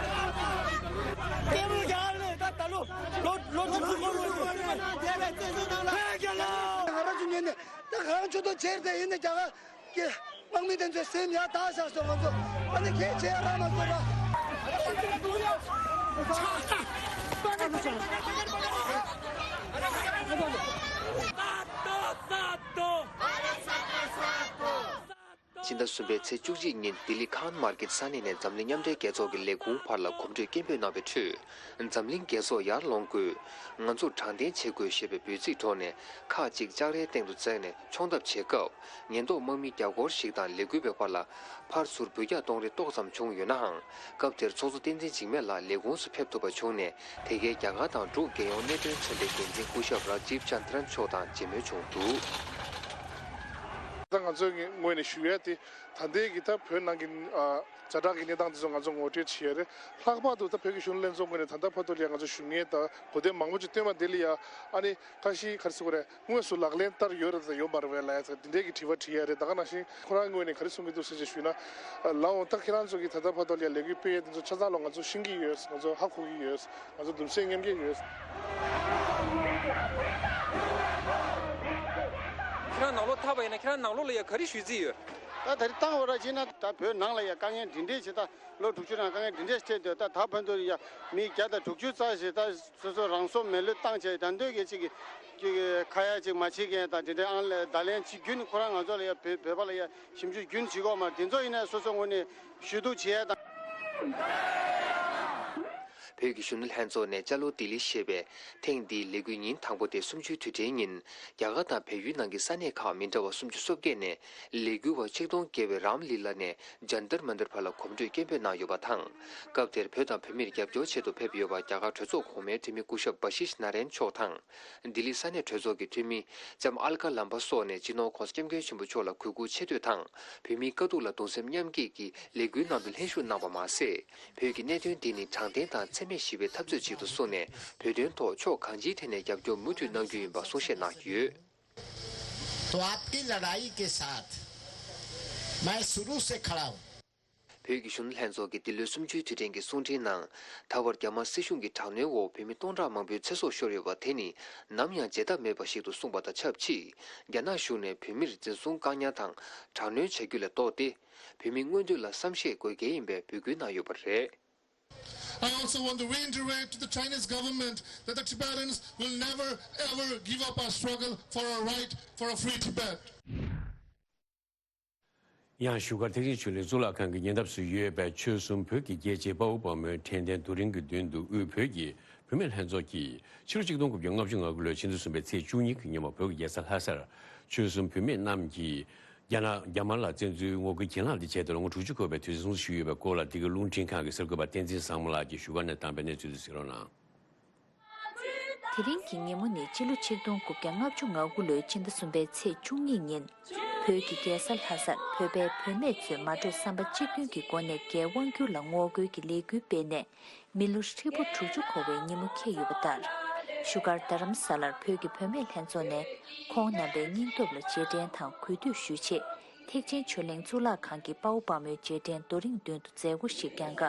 རེད། ད་གང་ཆུ་ཐོག་ཆེར་དེ་ཡིན་ནས་རྒྱ་གར་གྱི་དམག་མི་དེ་ཚོའི་སེམས་ཡར་དག་བཞག་སོང་། ང་ཚོ་ཨ་ནི་གལ་ཆེ་རང་མ་བཟོ་ར། ཕྱི་ཟླ་གསུམ་པའི་ཚེས་བཅུ་གཅིག་ཉིན་ལྡི་ལི་ཁཱན་མར་ཀེད་ས་གནས་ནས་འཛམ་གླིང་མཉམ་འབྲེལ་རྒྱལ་ཚོགས་ཀྱི་ལས་ཁུངས་བར་ལ་གོམ་བགྲོད་སྐད་འབོད་གནང་བའི་ཁྲོད། འཛམ་གླིང་རྒྱལ་ཚོགས་ཡར་ལོངས་དགོས། ང་ཚོར་དྲང་བདེན་བྱེད་དགོས་ཞེས་པའི་འབོད་ཚིག་སྒྲོག་ནས་ཁག་ཅིག་ལྕགས་རལ་སྟེང་དུ་འཛེགས་ནས་མཆོང་ཐབས་བྱེད་སྐབས། ཉེན་རྟོག་དམག་མི་བརྒྱ་སྐོར་ཞིག་དང་ལས་འགུལ་བའི་བར་ལ་ཕར་ཚུར་འབུད་རྒྱག་གཏོང་རེས་ཏོག་ཙམ་བྱུང་ཡོད་ནའང་། སྐབས་དེར་ཚོགས་གཙོ་བསྟན་འཛིན་འཇིགས་མེད་ལགས་ལས་ཁུངས་སུ་ཕེབས་ཐུབ་པ་བྱུང་ནས། དེ་གའི་རྒྱ་གར་དང་འབྲུག་རྒྱལ་ཡོངས་གནད་དོན་ཚན་པའི་འགན་འཛིན་སྐུ་ཞབས་རཱ་ཇིབ་ཅན་དྲན་མཆོག་དང་མཇལ་མོལ་བྱུང་འདུག། ད་ང་ཚོའི་ངོས་ནས་ཞུ་ཡ་དེ། ད་ལྟའི་གི་ད་བོད་ནང་གི་ཨ་ཛ་དྲག་གི་གནས་སྟངས་དེ་ཚོ་ང་ཚོ་ངོ་སྤྲོད་བྱེད་ཡ་རེད། ལྷག་པར་དུ་ད་བོད་ཀྱི་གཞོན་ནུ་ལྷན་ཚོགས་ངོས་ནས་ད་ལྟ་བར་དུ་ལ་ཡ་ང་ཚོ་ཞུ་མཁན་དང་གོ་དོན་མང་པོ་ཅིག་བཏོན་པ་དེ་ལ་ཡ་ཨ་ནི་ཁ་ཤས་ག་རེ་ཟེར་དགོས་རེད། དངོས་སུ་ལག་ལེན་བསྟར་ཡོད་རེད་དང་ཡོད་མ་རེད་པས་ལབ་ཡ་དེ་འདྲའི་གི་དྲི་བ་དྲི་ཡ་རེད། ད་ག་ནང་བཞིན་ཁོ་རང་ངོས་ནས་ག་རེ་གསུང་གི་འདུག་ཟེར་ཅིག་ཞུས་ན། ལགས་འོང་། ད་ཁྱེད་རང་ཚོ་གིས་ད་ལྟ་བར་དུ་ལ་ཡ་ལས་འགུལ་སྤེལ་ཡ་དེ་ཚོ་ཆ་ཚང་ལ་ང་ཚོ་ཤེས་ཀྱི་ཡོད། ང་ཚོ་ཧ་གོ་གི་ཡོད། ང་ཚོ་དུམ་སེ་མཉམ་སྐྱེད་ཡོད། ཁྱེད་རང་ནང་ལོགས་ཐར་པ་ཡིན་ན་ཁྱེད་རང་ནང་ལོགས་ལ་ཡ་ག་རེ་ཞུ་རྩིས་ཡོད། ད་ད་རེས་བཏང་བ་ར་བྱས་ན་ད་བོད་ནང་ལ་ཡ་དཀའ་ངལ་འདི་འདྲས་ཞིག་ད་ལོ་དྲུག་ཅུ་རིང་དཀའ་ངལ་འདི་འདྲས་ཞིག་འཕྲད་འདུག། ད་ད་བར་དུ་ཡ་མི་བརྒྱ་དང་དྲུག་ཅུ་རྩ་ཞིག་ད་སོ་སོ་རང་སྲོག་མེ་ལུས་བཏང་བྱས། ད་འདོད་ཀྱི་ཅིག་གི་ཅིག་གི་ཁ་ཡ་ཅིག་མ་བྱེད་མཁན་དང་དེ་འདྲའི་ཨང་ལས་བརྡ་ལན་ཅིག་རྒྱུན་ཁོ་རང་ང་ཚོ་ལ་ཡ་བོད་བོད་པ་ལ་ཡ་ཞིབ་འཇུག་རྒྱུན་བྱེད་དགོས་མ་རེད། དེ་ཚོ་ཡིན་ན་སོ་སོ་ངོས་ནས་ཞུ་གཏུག་བྱེད་ཡ་དང་། བོད་ཀྱི་གཞོན་ནུ་ལྷན་ཚོགས་ནས་ཅ་ལོ་ལྡི་ལི་ཞེས་པའི་ཐེངས་འདིའི་ལས་འགུལ་ཉིན་དང་པོ་སྟེ་གསུམ་བཅུའི་དུས་དྲན་ཉིན། རྒྱ་གར་དང་བལ་ཡུལ་ནང་གི་ས་གནས་ཁག་མི་འདྲ་བ་སུམ་ཅུ་སོ་བརྒྱད་ནས་ལས་འགུལ་བ་ཆིག་སྟོང་བརྒལ་བས་རམ་ལི་ལ་ནས་ཇན་ཏར་མན་ཏར་བར་ལ་གོམ་བགྲོད་སྐད་འབོད་གནང་ཡོད་པ་དང་། སྐབས་དེར་བོད་དང་བོད་མིར་རྒྱབ་སྐྱོར་ཆེད་དུ་ཕེབས་ཡོད་པ་རྒྱ་གར་གྲོས་ཚོགས་གོང་མའི་འཐུས་མི་སྐུ་ཞབས་བྷ་ཤིཤ་ན་རན་མཆོག་དང་། ལྡི་ལི་ས་གནས་གྲོས་ཚོགས་ཀྱི་འཐུས་མི་ལྕམ་ཨལ་ཀ་ལམ་པ་སོགས་ནས་སྤྱི་ནོར་༸གོང་ས་༸སྐྱབས་མགོན་ཆེན་པོ་མཆོག་ལ་གུས་བཀུར་ཆེ་བསྟོད་དང་། བོད་མིའི་དཀའ་སྡུག་ལ་གདུང་སེམས་མཉམ་སྐྱེད་ཀྱི་ལས་འགུལ་ནང་དུ་ལྷན་ཞུགས་གནང་བ་མ་ཟད། བོད་ཀྱི་གནད་དོན་འདི་ནི་དྲང་བདེན་དང་འཚེ་མེད་ཞི་བའི་འཐབ་རྩོད་ཅིག་ཏུ་བཟུང་ནས། བོད་དོན་ཐོག་ཕྱོགས་གང་ཅིའི་ཐད་ནས་རྒྱབ་སྐྱོར་མུ་མཐུད་གནང་རྒྱུ་ཡིན་པ་གསུང་བཤད་གནང་ཡོད། तो आपकी लड़ाई के साथ मैं शुरू से खड़ा हूं। བོད་ཀྱི་གཞོན་ནུ་ལྷན་ཚོགས་ཀྱི་འདི་ལོའི་གསུམ་བཅུའི་དུས་དྲན་གྱི་གསུང་འཕྲིན་ནང་། ད་བར་རྒྱ་དམར་སྲིད་གཞུང་གི་དྲག་གནོན་འོག་བོད་མི་སྟོང་ཕྲག་མང་པོའི་ཚེ་སྲོག་ཤོར་ཡོད་པ་དེ་ནི་ནམ་ཡང་བརྗེད་ཐབས་མེད་པ་ཞིག་ཏུ་གསུངས་པ་དང་ཆབས་ཅིག། རྒྱ་ནག་གཞུང་ནས་བོད་མིར་འཛིན་བཟུང་བཀག་ཉར་དང་དྲག་གནོན་བྱ་རྒྱུ་ལས་ལྡོག་སྟེ། བོད་མིའི་མངོན་འདོད་ལ་བསམ་ཤེས་དགོས་གལ་ཡིན་པའི་འབོད་སྐུལ་གནང་ཡོད་པ་རེད། I also want to reiterate to the Chinese government that the Tibetans will never ever give up our struggle for our right for a free Tibet. ཡང་བཞུགས་སྒར་ཐེག་ཆེན་ཆོས་གླིང་གཙུག་ལག་ཁང་གི་ཉེ་འདབས་སུ་ཡོད་པའི་ཆོལ་གསུམ་བོད་ཀྱི་རྒྱལ་གཅེས་དཔའ་བོ་དཔའ་མོའི་དྲན་རྟེན་རྡོ་རིང་གི་མདུན་དུ་དབུས་བོད་ཀྱི་བུད་མེད་ལྷན་ཚོགས་ཀྱིས་ཕྱི་ལོ་ཆིག་སྟོང་དགུ་བརྒྱ་ལྔ་བཅུ་ང་དགུ་ལོའི་ཕྱི་ཟླ་གསུམ་པའི་ཚེས་བཅུ་གཉིས་ཀྱི་ཉིན་མོ་བོད་ཀྱི་རྒྱལ་ས་ལྷ་སར་ཆོལ་གསུམ་བུད་མེད་རྣམས་ཀྱིས་རྒྱ་ནག་རྒྱ་དམར་ལ་བཙན་འཛུལ་ངོ་རྒོལ་གྱེན་ལངས་དེ་བྱས་ཏེ་ལོ་ངོ་དྲུག་ཅུ་འཁོར་བའི་དུས་ཚིགས་སྲུང་བརྩི་ཞུས་ཡོད་པའི་སྐོར་ལ། འདི་ག་རླུང་འཕྲིན་ཁང་གི་གསར་འགོད་པ་བསྟན་འཛིན་བཟང་མོ་ལགས་ཀྱིས་བཞུགས་སྒར་ནས་བཏང་པའི་གནས་ཚུལ་དེ་གཟིགས་རོགས་གནང་། དེ་རིང་གི་ཉིན་མོ་ནི་སྤྱི་ལོ་ཆིག་སྟོང་དགུ་བརྒྱ་ལྔ་བཅུ་ང་དགུ་ལོའི་ཕྱི་ཟླ་གསུམ་པའི་ཚེས་བཅུ་གཉིས་ཉིན། བོད་ཀྱི་རྒྱལ་ས་ལྷ་སར་བོད་པའི་བུད་མེད་ཚོས་མ་གྲོས་བསམ་པ་གཅིག་མཐུན་གྱི་སྒོ་ནས་རྒྱའི་དབང་བསྒྱུར་ལ་ངོ་རྒོལ་གྱི་ལས་འགུལ་སྤེལ་ནས། མི་ལོ་ཧྲིལ་པོ་དྲུག་ཅུ་འཁོར་བའི་ཉིན་མོ་འཁེལ་ཡོད་པ་ལྟར། བཞུགས་སྒར་རྡ་རམ་ས་ལར་བོད་ཀྱི་བུད་མེད་ལྷན་ཚོགས་ནས་ཁོང་རྣམ་པའི་སྙིང་སྟོབས་ལ་རྗེས་དྲན་དང་གུས་འདུད་ཞུ་ཆེད། ཐེག་ཆེན་ཆོས་གླིང་གཙུག་ལག་ཁང་གི་དཔའ་བོ་དཔའ་མོའི་རྗེས་དྲན་རྡོ་རིང་མདུན་དུ་མཛད་སྒོ་ཞིག་བསྐྱངས་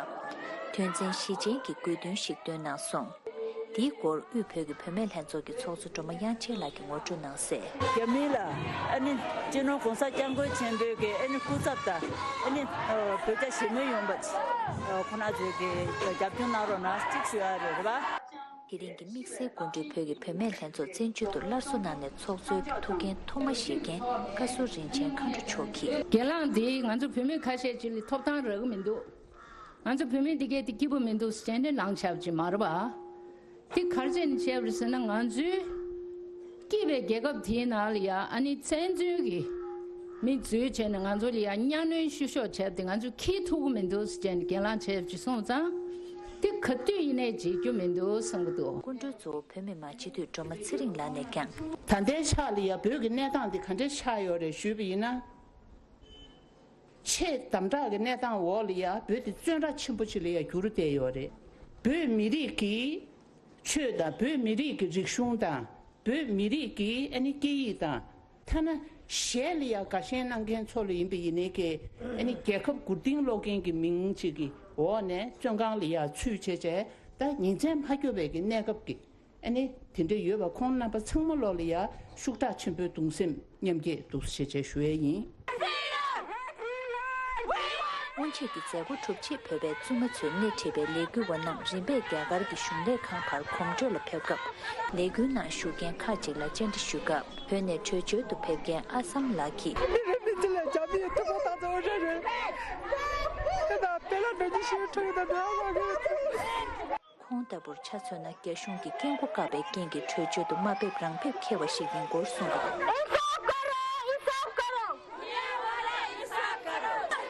སྐབས། དོན་ཚན་བཞི་ཅན་གྱི་དགོས་འདུན་ཞིག་བཏོན་གནང་སོང་། འདིའི་སྐོར་དབུས་བོད་ཀྱི་བུད་མེད་ལྷན་ཚོགས་ཀྱི་ཚོགས་གཙོ་སྒྲོལ་མ་དབྱངས་ཅན་ལགས་ཀྱིས་ངོ་སྤྲོད་གནང་གསལ། རྒྱ་མི་ལ་ཨ་ནི་སྤྱི་ནོར་༸གོང་ས་༸སྐྱབས་མགོན་ཆེན་པོའི་གི་ཨ་ནི་སྐུ་ཚབ་དང་ཨ་ནི་བོད་རྒྱ་ཞི་མོལ་ཡོང་བ་ཁོ་ན་ཚོས་གི་རྒྱབ་སྐྱོར་གནང་རོགས་གནང་གཅིག་ཞུ་ཡ་རེད་རེད་པ། དེ་རིང་གི་དམིགས་བསལ་སྐུ་མགྲོན་བོད་ཀྱི་བུད་མེད་ལྷན་ཚོགས་བཙན་བྱོལ་དུ་སླར་གསོ་གནང་ནས་ཚོགས་གཙོའི་ཐུགས་འགན་ཐོག་མ་བཞེས་མཁན་བཀའ་ཟུར་རིན་ཆེན་མཁའ་འགྲོ་མཆོག་གིས། སྒེར་ལངས་འདི་ང་ཚོ་བུད་མེད་ཁ་ཤས་ཅིག་ལ་ཐོབ་ཐང་རག་གི་མི་འདུག་ང་ཚོ་བུད་མེད་འདི་གས་དེ་སྐྱིད་པོ་མི་འདུག་ཟེར་ནས་ལངས་ཆགས་ཀྱི་མ་རེད་པ། དེ་ག་རེ་བྱས་ནས་བྱས་པ་རེད་ཟེར་ན། ང་ཚོའི་སྐྱིད་པའི་རྒྱལ་ཁབ་དེའི་ནང་ལ་ཡ་ཨ་ནི་བཙན་འཛུལ་གྱི་མི་འཛུལ་བྱས་ནས་ང་ཚོ་ལ་ཡ་གཉའ་གནོན་བཤུ་གཞོག་བྱས་ཏེ་ང་ཚོ་ཁྱི་ཐུག་གི་མི་འདུག་ཟེར་ནས་སྒེར་ལངས་བྱས་ཀྱི་སོང་ཙང་། དེ་ག་དུས་ཡིན་ནའི་བརྗེད་རྒྱུ་མི་འདུག་བསམ་གྱི་འདུག་སྐུ་མགྲོན་གཙོ་བོ་བོད་མི་མང་སྤྱི་འཐུས་སྒྲོལ་མ་ཚེ་རིང་ལགས་ནས་ཀྱང་། ད་ལྟའི་ཆ་ལ་ཡ་བོད་ཀྱི་གནས་སྟངས་འདི་ག་འདྲ་ཆགས་ཡོད་རེད་ཞུས་པ་ཡིན་ན། ཆེས་དམ་དྲག་གི་གནས་སྟངས་འོག་ལ་ཡ་བོད་དེ་བཙོན་ར་ཆེན་པོ་ཅིག་ལ་ཡ་འགྱུར་བསྡད་ཡོད་རེད། བོད་མི་རིགས་ཀྱི་ཆོས་དང་བོད་མི་རིགས་ཀྱི་རིག་གཞུང་དང་བོད་མི་རིགས་ཀྱི་ཨ་ནི་སྐད་ཡིག་དང་། ཐ་ན་གཞས་ལ་ཡ་དགའ་ཞེན་གནང་མཁན་ཚོ་ལ་ཡིན་པ་ཡིན་ནའི་ཀྱི་ཨ་ནི་རྒྱལ་ཁབ་མགོ་རྟིང་སློག་མཁན་གྱི་མིང་ཅིག་གི་འོག་ནས་བཙོན་ཁང་ལ་ཡ་ཚུད་བྱས་བྱས་ད་ཉིན་མཚན་མ་སྐྱོ་བའི་གི་གནས་སྐབས་ཀྱི། ཨ་ནི་དེ་འདྲ་ཡོད་པ་ཁོང་རྣམ་པ་ཚང་མ་ལོག་ལ་ཡ་ཤུགས་དྲག་ཆེན་པོའི་གདུང་སེམས་མཉམ་སྐྱེད་འདུག་ཞེས་བྱས་ཞུ་ཡས་ཡིན། སྔོན་ཆད་ཀྱི་མཛད་སྒོ་གྲུབ་རྗེས་བོད་པའི་བཙུན་མ་ཚོས་སྣེ་ཁྲིད་པའི་ལས་འགུལ་བ་རྣམས་རིམ་པས་རྒྱ་གར་གྱི་གཞུང་ལས་ཁང་བར་གོམ་བགྲོད་ལ་ཕེབས་སྐབས། ལས་འགུལ་ནང་ཞུགས་མཁན་ཁག་ཅིག་ལ་བཅར་འདྲི་ཞུས་སྐབས། བོད་ནས་བྲོས་བྱོལ་དུ་ཕེབས་མཁན་ཨ་སམ་ལགས་ཀྱིས། ཁོང་ལྟ་བུར་ཆ་མཚོན་ན་རྒྱ་གཞུང་གིས་སྐད་འགོ་བཀག་པའི་རྐྱེན་གྱིས་བྲོས་བྱོལ་དུ་མ་ཕེབས་རང་ཕེབས་འཁེལ་བ་ཞིག་ཡིན་སྐོར་གསུངས་འདུག་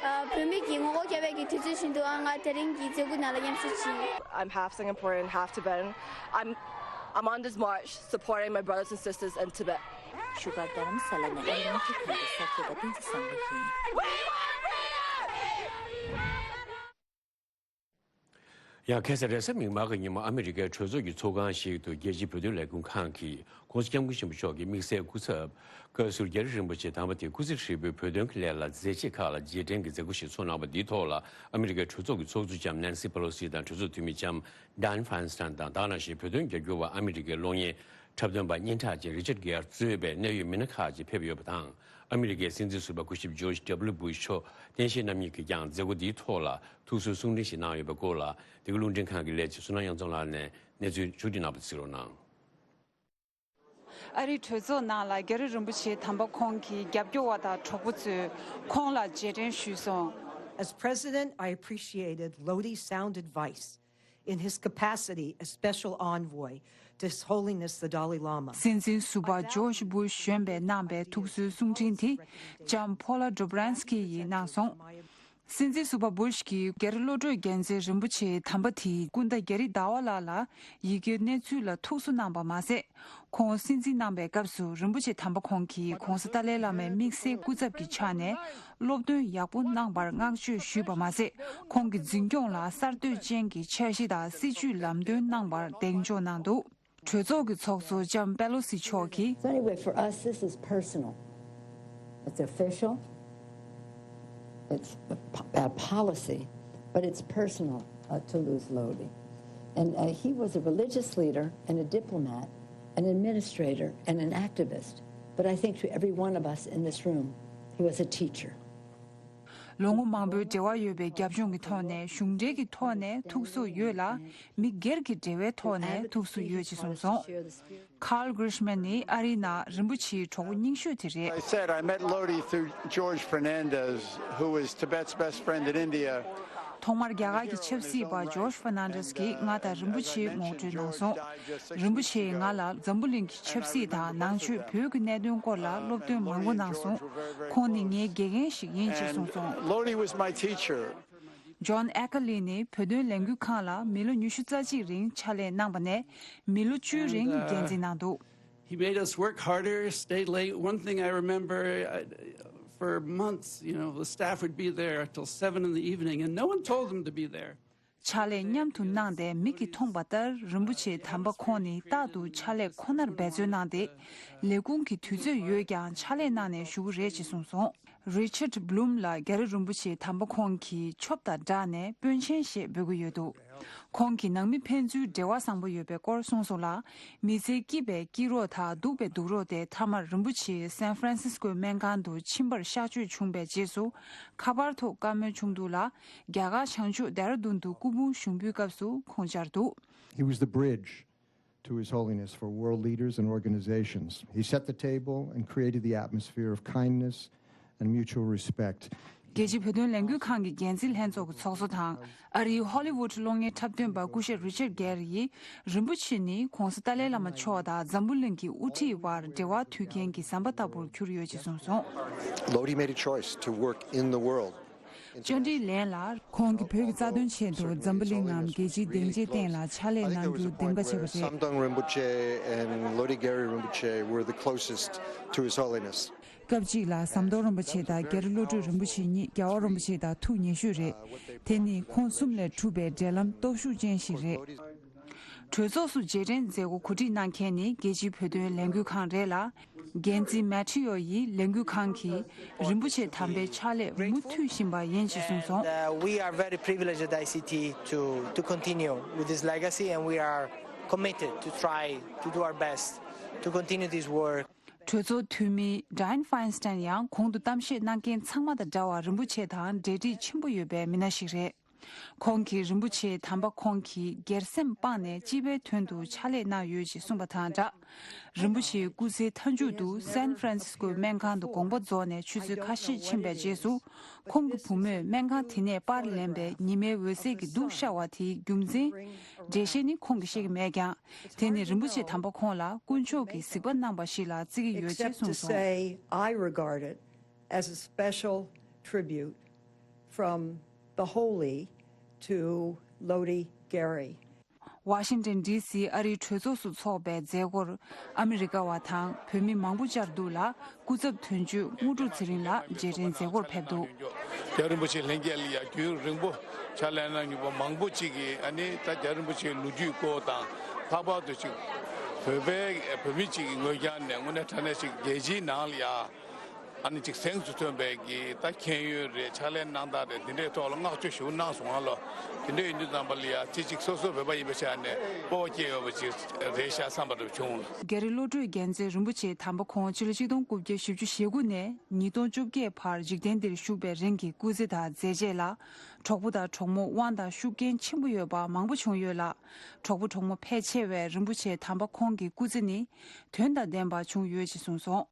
ཨ། བོད་མི་གི་ངོ་རྒོལ་རྒྱག་པའི་གི་དུས་ཚོད་བཞིན་དུ་ཨ་ང་དེ་རིང་གི་མཛད་སྒོ་ནང་ལ་མཉམ་ཞུགས་བྱས། I'm half Singaporean, half Tibetan. I'm I'm on this march supporting my brothers and sisters in Tibet. བཞུགས་སྒར་རྡ་རམ་ས་ལ་ནས་ཨ་རིའི་དངུལ་རྩིས་ཁང་གི་གསར་འགོད་པ་བསྟན་འཛིན་བཟང་པོ་ཡིན། ཡང་ཁ་སང་རེས་གཟའ་མིག་དམར་གྱི་ཉིན་མོ་ཨ་མི་རི་ཀའི་གྲོས་ཚོགས་ཀྱི་ཚོགས་ཁང་ཞིག་ཏུ་རྒྱལ་སྤྱིའི་བོད་དོན་ལས་འགུལ་ཁང་གིས་༸གོང་ས་༸སྐྱབས་མགོན་ཆེན་པོ་མཆོག་གི་དམིགས་བསལ་སྐུ་ཚབ་བཀའ་ཟུར་རྒྱ་རི་རིན་པོ་ཆེ་དམ་པ་དེ་སྐུ་ཚེ་ཧྲིལ་པོའི་བོད་དོན་གྱི་ལས་ལ་མཛད་རྗེས་ཁག་ལ་རྗེས་དྲན་གྱི་མཛད་སྒོ་ཞིག་ཚོགས་གནང་བ་འདིའི་ཐོག་ལ་ཨ་མི་རི་ཀའི་གྲོས་ཚོགས་ཀྱི་ཚོགས་གཙོ་ལྕམ་ནན་སི་པེ་ལོ་སི་དང་གྲོས་ཚོགས་འཐུས་མི་ལྕམ་ཌན་ཧྥ་རན་སི་ཊན་དང་། ད་ག་ནང་བཞིན་བོད་དོན་རྒྱབ་སྐྱོར་བ་ཨ་མི་རི་ཀའི་གློག་བརྙན་འཁྲབ་སྟོན་པ་སྙན་གྲགས་ཅན་རི་ཅར་གྷེར་གཙོས་པའི་གནད་ཡོད་མི་སྣ་ཁག་ཅིག་ཕེབས་ཡོད་པ་དང་། ཨ་མི་རི་ཀའི་སྲིད་འཛིན་ཟུར་པ་སྐུ་ཞབས་ཇོརྗ་ཌབ་ལུ་བུ་ཤ་མཆོག་རྟེན་གཞི་རྣམ་གཉིས་ཀྱིས་ཀྱང་མཛད་སྒོ་འདིའི་ཐོག་ལ་ཐུགས་གསོའི་གསུང་འཕྲིན་ཞིག་གནང་ཡོད་པའི་སྐོར་ལ། འདི་ག་རླུང་འཕྲིན་ཁང་གི་ལས་བྱེད་བསོད་ནམས་དབྱངས་འཛོམས་ལགས་ནས་གནས་ཚུལ་ཕྱོགས་བསྒྲིགས་གནང་བ་གཟིགས་རོགས་གནང་། ཨ་རིའི་གྲོས་ཚོགས་ནང་ལ་རྒྱ་རི་རིན་པོ་ཆེ་དམ་པ་ཁོང་གི་རྒྱབ་སྐྱོར་བ་དང་གྲོགས་པོ་ཚོས་ཁོང་ལ་རྗེས་དྲན་ཞུས་སོང་། As president, I appreciated Lodi's sound advice in his capacity as special envoy to His Holiness the Dalai Lama. སྲིད་འཛིན་ཟུར་པ་ཇོརྗ་བུ་ཤ་གཞོན་པས་གནང་པའི་ཐུགས་གསོའི་གསུང་འཕྲིན་དེ་ལྕམ་ཕོ་ལ་ཌོ་བྷ་རན་སི་ཀི་ཡིས་གནང་སོང་། སྲིད་འཛིན་ཟུར་པ་བུ་ཤ་གིས་རྒྱ་རི་བློ་གྲོས་རྒྱལ་མཚན་རིན་པོ་ཆེ་དམ་པ་དེའི་སྐུ་ཟླ་རྒྱ་རི་ཟླ་བ་ལགས་ལ་ཡི་གེར་གནས་ཚུལ་ལ་ཐུགས་གསོ་གནང་པ་མ་ཟད། ཁོང་སྲིད་འཛིན་གནང་པའི་སྐབས་སུ་རིན་པོ་ཆེ་དམ་པ་ཁོང་གིས་༸གོང་ས་ཏཱ་ལའི་བླ་མའི་དམིགས་བསལ་སྐུ་ཚབ་ཀྱི་ཆ་ནས་སློབ་སྟོན་ཡག་པོ་གནང་བར་བསྔགས་བརྗོད་ཞུས་པ་མ་ཟད། ཁོང་གི་འཛིན་སྐྱོང་ལ་གསར་གཏོད་ཅན་གྱི་འཆར་གཞི་དང་སྲིད་ཇུས་ལམ་སྟོན་གནང་བར་གདེང་འཇོག་གནང་འདུག་གྲོས་ཚོགས་ཀྱི་ཚོགས་གཙོ་ལྕམ་པེ་ལོ་སི་མཆོག་གིས། So anyway, for us, this is personal. It's official. It's a, a policy, but it's personal uh, to lose Lodi. And uh, he was a religious leader and a diplomat, an administrator and an activist. But I think to every one of us in this room, he was a teacher. ལོ་ངོ་མང་པོའི་འབྲེལ་བ་ཡོད་པའི་རྒྱབ་ལྗོངས་ཀྱི་ཐོག་ནས་གཞུང་འབྲེལ་གྱི་ཐོག་ནས་ཐུགས་གསོ་ཡོད་ལ། མི་སྒེར་གྱི་འབྲེལ་བའི་ཐོག་ནས་ཐུགས་གསོ་ཡོད་ཅེས་གསུངས་སོང་། Carl Gershman ནི་ཨ་རིའི་ནང་རིན་པོ་ཆེའི་གྲོགས་པོ་རྙིང་ཤོས་དེ་རེད། I said I met Lodi through George Fernandez, who was Tibet's best friend in India. ཐོག་མར་རྒྱ་གར་གྱི་ཆབ་སྲིད་པ་ཇོརྗ་ཧྥར་ནན་ཌེས་ཀྱིས་ང་དང་རིན་པོ་ཆེའི་ངོ་སྤྲོད་གནང་སོང་། རིན་པོ་ཆེས་ང་ལ་འཛམ་བུ་གླིང་གི་ཆབ་སྲིད་དང་ནང་ཆོས་བོད་ཀྱི་གནད་དོན་སྐོར་ལ་སློབ་སྟོན་མང་པོ་གནང་སོང་། ཁོང་ནི་ངའི་དགེ་རྒན་ཞིག་ཡིན་ཅེས་གསུངས་སོང་། Lodi was my teacher. ཇོན་ཨེ་ཀ་ལི་ནི་བོད་དོན་ལས་འགུལ་ཁང་ལ་མི་ལོ་ཉི་ཤུ་རྩ་གཅིག་རིང་ཕྱག་ལས་གནང་བ་ནས་མི་ལོ་བཅུ་རིང་འགན་འཛིན་གནང་འདུག He made us work harder, stay late. One thing I remember, uh, for months, you know, the staff would be there till seven in the evening, and no one told them to be there. ཕྱག་ལས་མཉམ་དུ་གནང་སྟེ་མིག་གིས་མཐོང་པ་ལྟར་རིན་པོ་ཆེ་དམ་པ་ཁོང་ནི་རྟག་ཏུ་ཕྱག་ལས་ཁོ་ནར་འབད་བརྩོན་གནང་སྟེ། ལས་ཁུངས་ཀྱི་དུས་ཚོད་ཡོད་ཀྱང་ཕྱག་ལས་གནང་ནས་བཞུགས་ཀྱི་རེད་ཅེས་གསུངས་སོང་། རི་ཆར་ཌི་བྷུ་ལུམ་ལ་རྒྱ་རི་རིན་པོ་ཆེ་དམ་པ་ཁོང་གིས་ཆོབ་དང་སྦྲགས་ནས་དཔོན་ཆེན་ཞེས་འབོད་ཀྱི་ཡོད་འདུག་ཁོང་གིས་ནང་མི་ཕན་ཚུན་འབྲེལ་བ་བཟང་པོ་ཡོད་པའི་སྐོར་གསུངས་སོང་ལ། མི་ཚེ་སྐྱིད་པའི་སྐྱིད་རོགས་དང་སྡུག་པའི་སྡུག་རོགས་དེ་མཐའ་མར་རིན་པོ་ཆེ་སན་ཧྥ་རན་སིས་ཀོའི་སྨན་ཁང་དུ་ཕྱིན་པར་གཤགས་བཅོས་བྱུང་བའི་རྗེས་སུ་ཁ་པར་ཐོག་བཀའ་མོལ་བྱུང་འདུག་ལ། རྒྱ་གར་བྱང་ཕྱོགས་ལྡེ་ར་ལྡུན་དུ་སྐུ་ཕུང་ཞུགས་འབུལ་སྐབས་སུ་ཁོང་བཅར་འདུག He was the bridge to His Holiness for world leaders and organizations. He set the table and created the atmosphere of kindness and mutual respect. རྒྱལ་སྤྱིའི་བོད་དོན་ལས་འགུལ་ཁང་གི་འགན་འཛིན་ལྷན་ཚོགས་ཀྱི་ཚོགས་གཙོ་དང་། ཨ་རིའི་ཧོ་ལི་ཝུད་གློག་བརྙན་འཁྲབ་སྟོན་པ་སྐུ་ཞབས་རི་ཅར་གྷེ་རི་ཡིས། རིན་པོ་ཆེ་ནི་༧གོང་ས་ཏཱ་ལའི་བླ་མ་མཆོག་དང་འཛམ་བུ་གླིང་གི་དབུ་ཁྲིད་དབར་འབྲེལ་བ་མཐུད་མཁན་གྱི་ཟམ་པ་ལྟ་བུར་གྱུར་ཡོད་ཅེས་གསུངས་སོང་། Lodi made a choice to work in the world. བཅར་འདྲིའི་ལན་ལ། ཁོང་གིས་བོད་ཀྱི་རྩ་དོན་ཆེད་དུ་འཛམ་བུ་གླིང་ངམ་རྒྱལ་སྤྱིའི་སྡིངས་ཆའི་སྟེང་ལ་ཕྱག་ལས་གནང་རྒྱུ་འདེམས་ཀ་བྱས་པ་རེད། Samdang Rinpoche and Lodi Gyari Rinpoche were the closest to His Holiness. སྐབས་གཅིག་ལ་ཟམ་གདོང་རིན་པོ་ཆེ་དང་རྒྱ་རི་བློ་གྲོས་རིན་པོ་ཆེ་གཉིས་རྒྱལ་བ་རིན་པོ་ཆེ་དང་ཐུགས་ཉེ་ཤོས་རེད། དེ་ནི་ཁོང་གསུམ་ལས་གྲུབ་པའི་འབྲེལ་ལམ་སྟོབས་ཤུགས་ཅན་ཞིག་རེད། གྲོས་ཚོགས་སུ་རྗེས་དྲན་མཛད་སྒོ་གོ་སྒྲིག་གནང་མཁན་ནི་རྒྱལ་སྤྱིའི་བོད་དོན་ལས་འགུལ་ཁང་རེད་ལ། འགན་འཛིན་མེ་ཁྲི་ཡོ་ཡིས་ལས་འགུལ་ཁང་གིས་རིན་པོ་ཆེ་དམ་པའི་ཕྱག་ལས་མུ་མཐུད་བཞིན་པ་ཡིན་ཞེས་གསུངས་སོང་། And, uh, we are very privileged at I C T to, to continue with this legacy, and we are committed to try to do our best to continue this work. གྲོས་ཚོགས་འཐུས་མི་Dianne Feinstein ཡང་གོང་དུ་གཏམ་བཤད་གནང་མཁན་ཚང་མ་དང་འདྲ་བར་རིན་པོ་ཆེ་དང་འབྲེལ་འདྲིས་ཆེན་པོ་ཡོད་པའི་མི་སྣ་ཞིག་རེད། ཁོང་གིས་རིན་པོ་ཆེ་དམ་པ་ཁོང་གིས་སྒེར་སེམས་སྤངས་ནས་སྤྱི་པའི་དོན་དུ་ཕྱག་ལས་གནང་ཡོད་ཅེས་གསུངས་པ་དང་སྦྲགས། རིན་པོ་ཆེའི་སྐུ་ཚེའི་མཐའ་མཇུག་ཏུ་སན་ཧྥ་རན་སིས་ཀོའི་སྨན་ཁང་དུ་དགོངས་པ་རྫོགས་ནས་ཆུ་ཚོད་ཁ་ཤས་ཕྱིན་པའི་རྗེས་སུ། ཁོང་གི་བུ་མོས་སྨན་ཁང་དེ་ནས་པར་ལེན་པའི་ཉི་མའི་འོད་ཟེར་གྱི་གདུགས་ཤར་བ་དེའི་རྒྱུ་མཚན། འགྲེལ་བཤད་ནི་ཁོང་གིས་ཤེས་ཀྱི་མེད་ཀྱང་། དེ་ནི་རིན་པོ་ཆེ་དམ་པ་ཁོང་ལ་དཀོན་མཆོག་གིས་གཟིགས་པ་གནང་བ་ཞིག་ལ་བརྩི་གི་ཡོད་ཅེས་གསུངས་སོང་། Except to say I regard it as a special tribute from the holy to Lodi Gyari. ཝ་ཤིང་ཏོན་ཌི་སི་ཨ་རིའི་གྲོས་ཚོགས་སུ་འཚོགས་པའི་མཛད་སྒོར་ཨ་མི་རི་ཀ་བ་དང་བོད་མི་མང་པོ་བཅར་འདུག་ལ། སྐུ་ཚབ་དོན་གཅོད་དངོས་གྲུབ་ཚེ་རིང་ལགས་རྗེས་དྲན་མཛད་སྒོར་ཕེབས་འདུག་རྒྱལ་བ་རིན་པོ་ཆེ་ལྷན་རྒྱས་ལ་ཡང་རྒྱུན་རིང་པོ་ཕྱག་ལས་གནང་མྱོང་པ་མང་པོ་ཅིག་གིས་ཨ་ནི་ད་རྒྱལ་བ་རིན་པོ་ཆེའི་ལོ་རྒྱུས་སྐོར་དང་ལྷག་པར་དུ་ཅིག་བོད་པའི་བོད་མི་ཅིག་གི་ངོས་ཀྱང་ནས་དངོས་གནས་དྲང་གནས་ཅིག་རྒྱལ་སྤྱིའི་ནང་ལ་ཡང་ཨ་ནི་ཅིག་གཟེངས་སུ་ཐོན་པའི་གི་ད་མཁྱེན་ཡོན་རེད། ཕྱག་ལས་གནང་སྟངས་རེད། དེ་འདྲའི་ཐོག་ལ་བསྔགས་བརྗོད་ཞུ་གནང་སོང་ང་ལོ། དེ་འདྲ་ཡིན་དུས་ཙམ་པ་ལ་ཡ་ཅི་ཅིག་སོ་སོ་བོད་པ་ཡིན་པའི་ཆ་ནས་སྤོབས་པ་སྐྱེ་ཡོད་པ་ཅིག་རེད་ཤག་བསམ་པ་འདྲ་བྱུང་། རྒྱ་རི་བློ་གྲོས་རྒྱལ་མཚན་རིན་པོ་ཆེ་དམ་པ་ཁོང་ཕྱི་ལོ་ཆིག་སྟོང་དགུ་བརྒྱ་བཞི་བཅུ་ཞེ་དགུ་ནས་ཉིས་སྟོང་བཅོ་བརྒྱད་བར་འཇིག་རྟེན་འདིར་བཞུགས་པའི་རིང་གི་སྐུ་ཚེ་དང་མཛད་རྗེས་ལ་གྲོགས་པོ་དང་གྲོགས་མོ་དབང་དང་ཤུགས་རྐྱེན་ཆེན་པོ་ཡོད་པ་མང་པོ་བྱུང་ཡོད་ལ། གྲོགས་པོ་གྲོགས་མོ་ཕལ་ཆེ་བས་རིན་པོ་ཆེ་དམ་པ་ཁོང་གི་སྐུ་ཚེ་ནི་དོན་དང་ལྡན་པ་བྱུང་ཡོད་ཅེས་གསུངས་སོང་།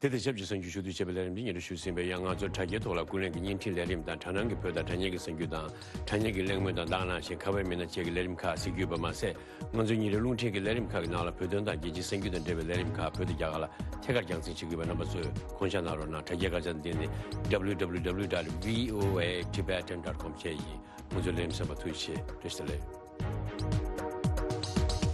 དེ་དང་ཆབས་ཅིག་གསར་འགྱུར་ཞུ་གཏུག་བྱས་པའི་ལས་རིམ་འདི་སྙན་སྒྲོན་ཞུས་ཟིན་པས། ཡང་ང་ཚོའི་དྲ་རྒྱའི་ཐོག་ལ་ཀུན་གླེང་གི་བརྙན་འཕྲིན་ལས་རིམ་དང་དྲ་སྣང་གི་བོད་དང་དྲ་བརྙན་གྱི་གསར་འགྱུར་དང་། དྲ་བརྙན་གྱི་གླེང་མོལ་དང་དེ་ནང་བཞིན་ཁ་པར་མི་སྣ་བཅས་ཀྱི་ལས་རིམ་ཁག་གཟིགས་རྒྱུ་ཡོད་པ་མ་ཟད། ང་ཚོའི་ཉིན་རེའི་རླུང་འཕྲིན་གྱི་ལས་རིམ་ཁག་གི་ནང་ལ་བོད་དོན་དང་རྒྱལ་སྤྱིའི་གསར་འགྱུར་དང་འབྲེལ་བའི་ལས་རིམ་ཁག་བོད་དུ་རྒྱ་གར་ལ་ཐད་ཀར་རྒྱང་སྲིང་བྱེད་ཀྱི་ཡོད་པས། རྣམ་པ་ཚོས་དགོངས་འཇགས་གནང་རོགས་གནང་། དྲ་རྒྱའི་ཁ་བྱང་འདི་ནི་W W W dot V O A Tibetan dot com བཅས་ཡིན། ང་ཚོའི་ལས་རིམ་གསན་པར་ཐུགས་རྗེ་ཆེ། བཀྲ་ཤིས་བདེ་ལེགས།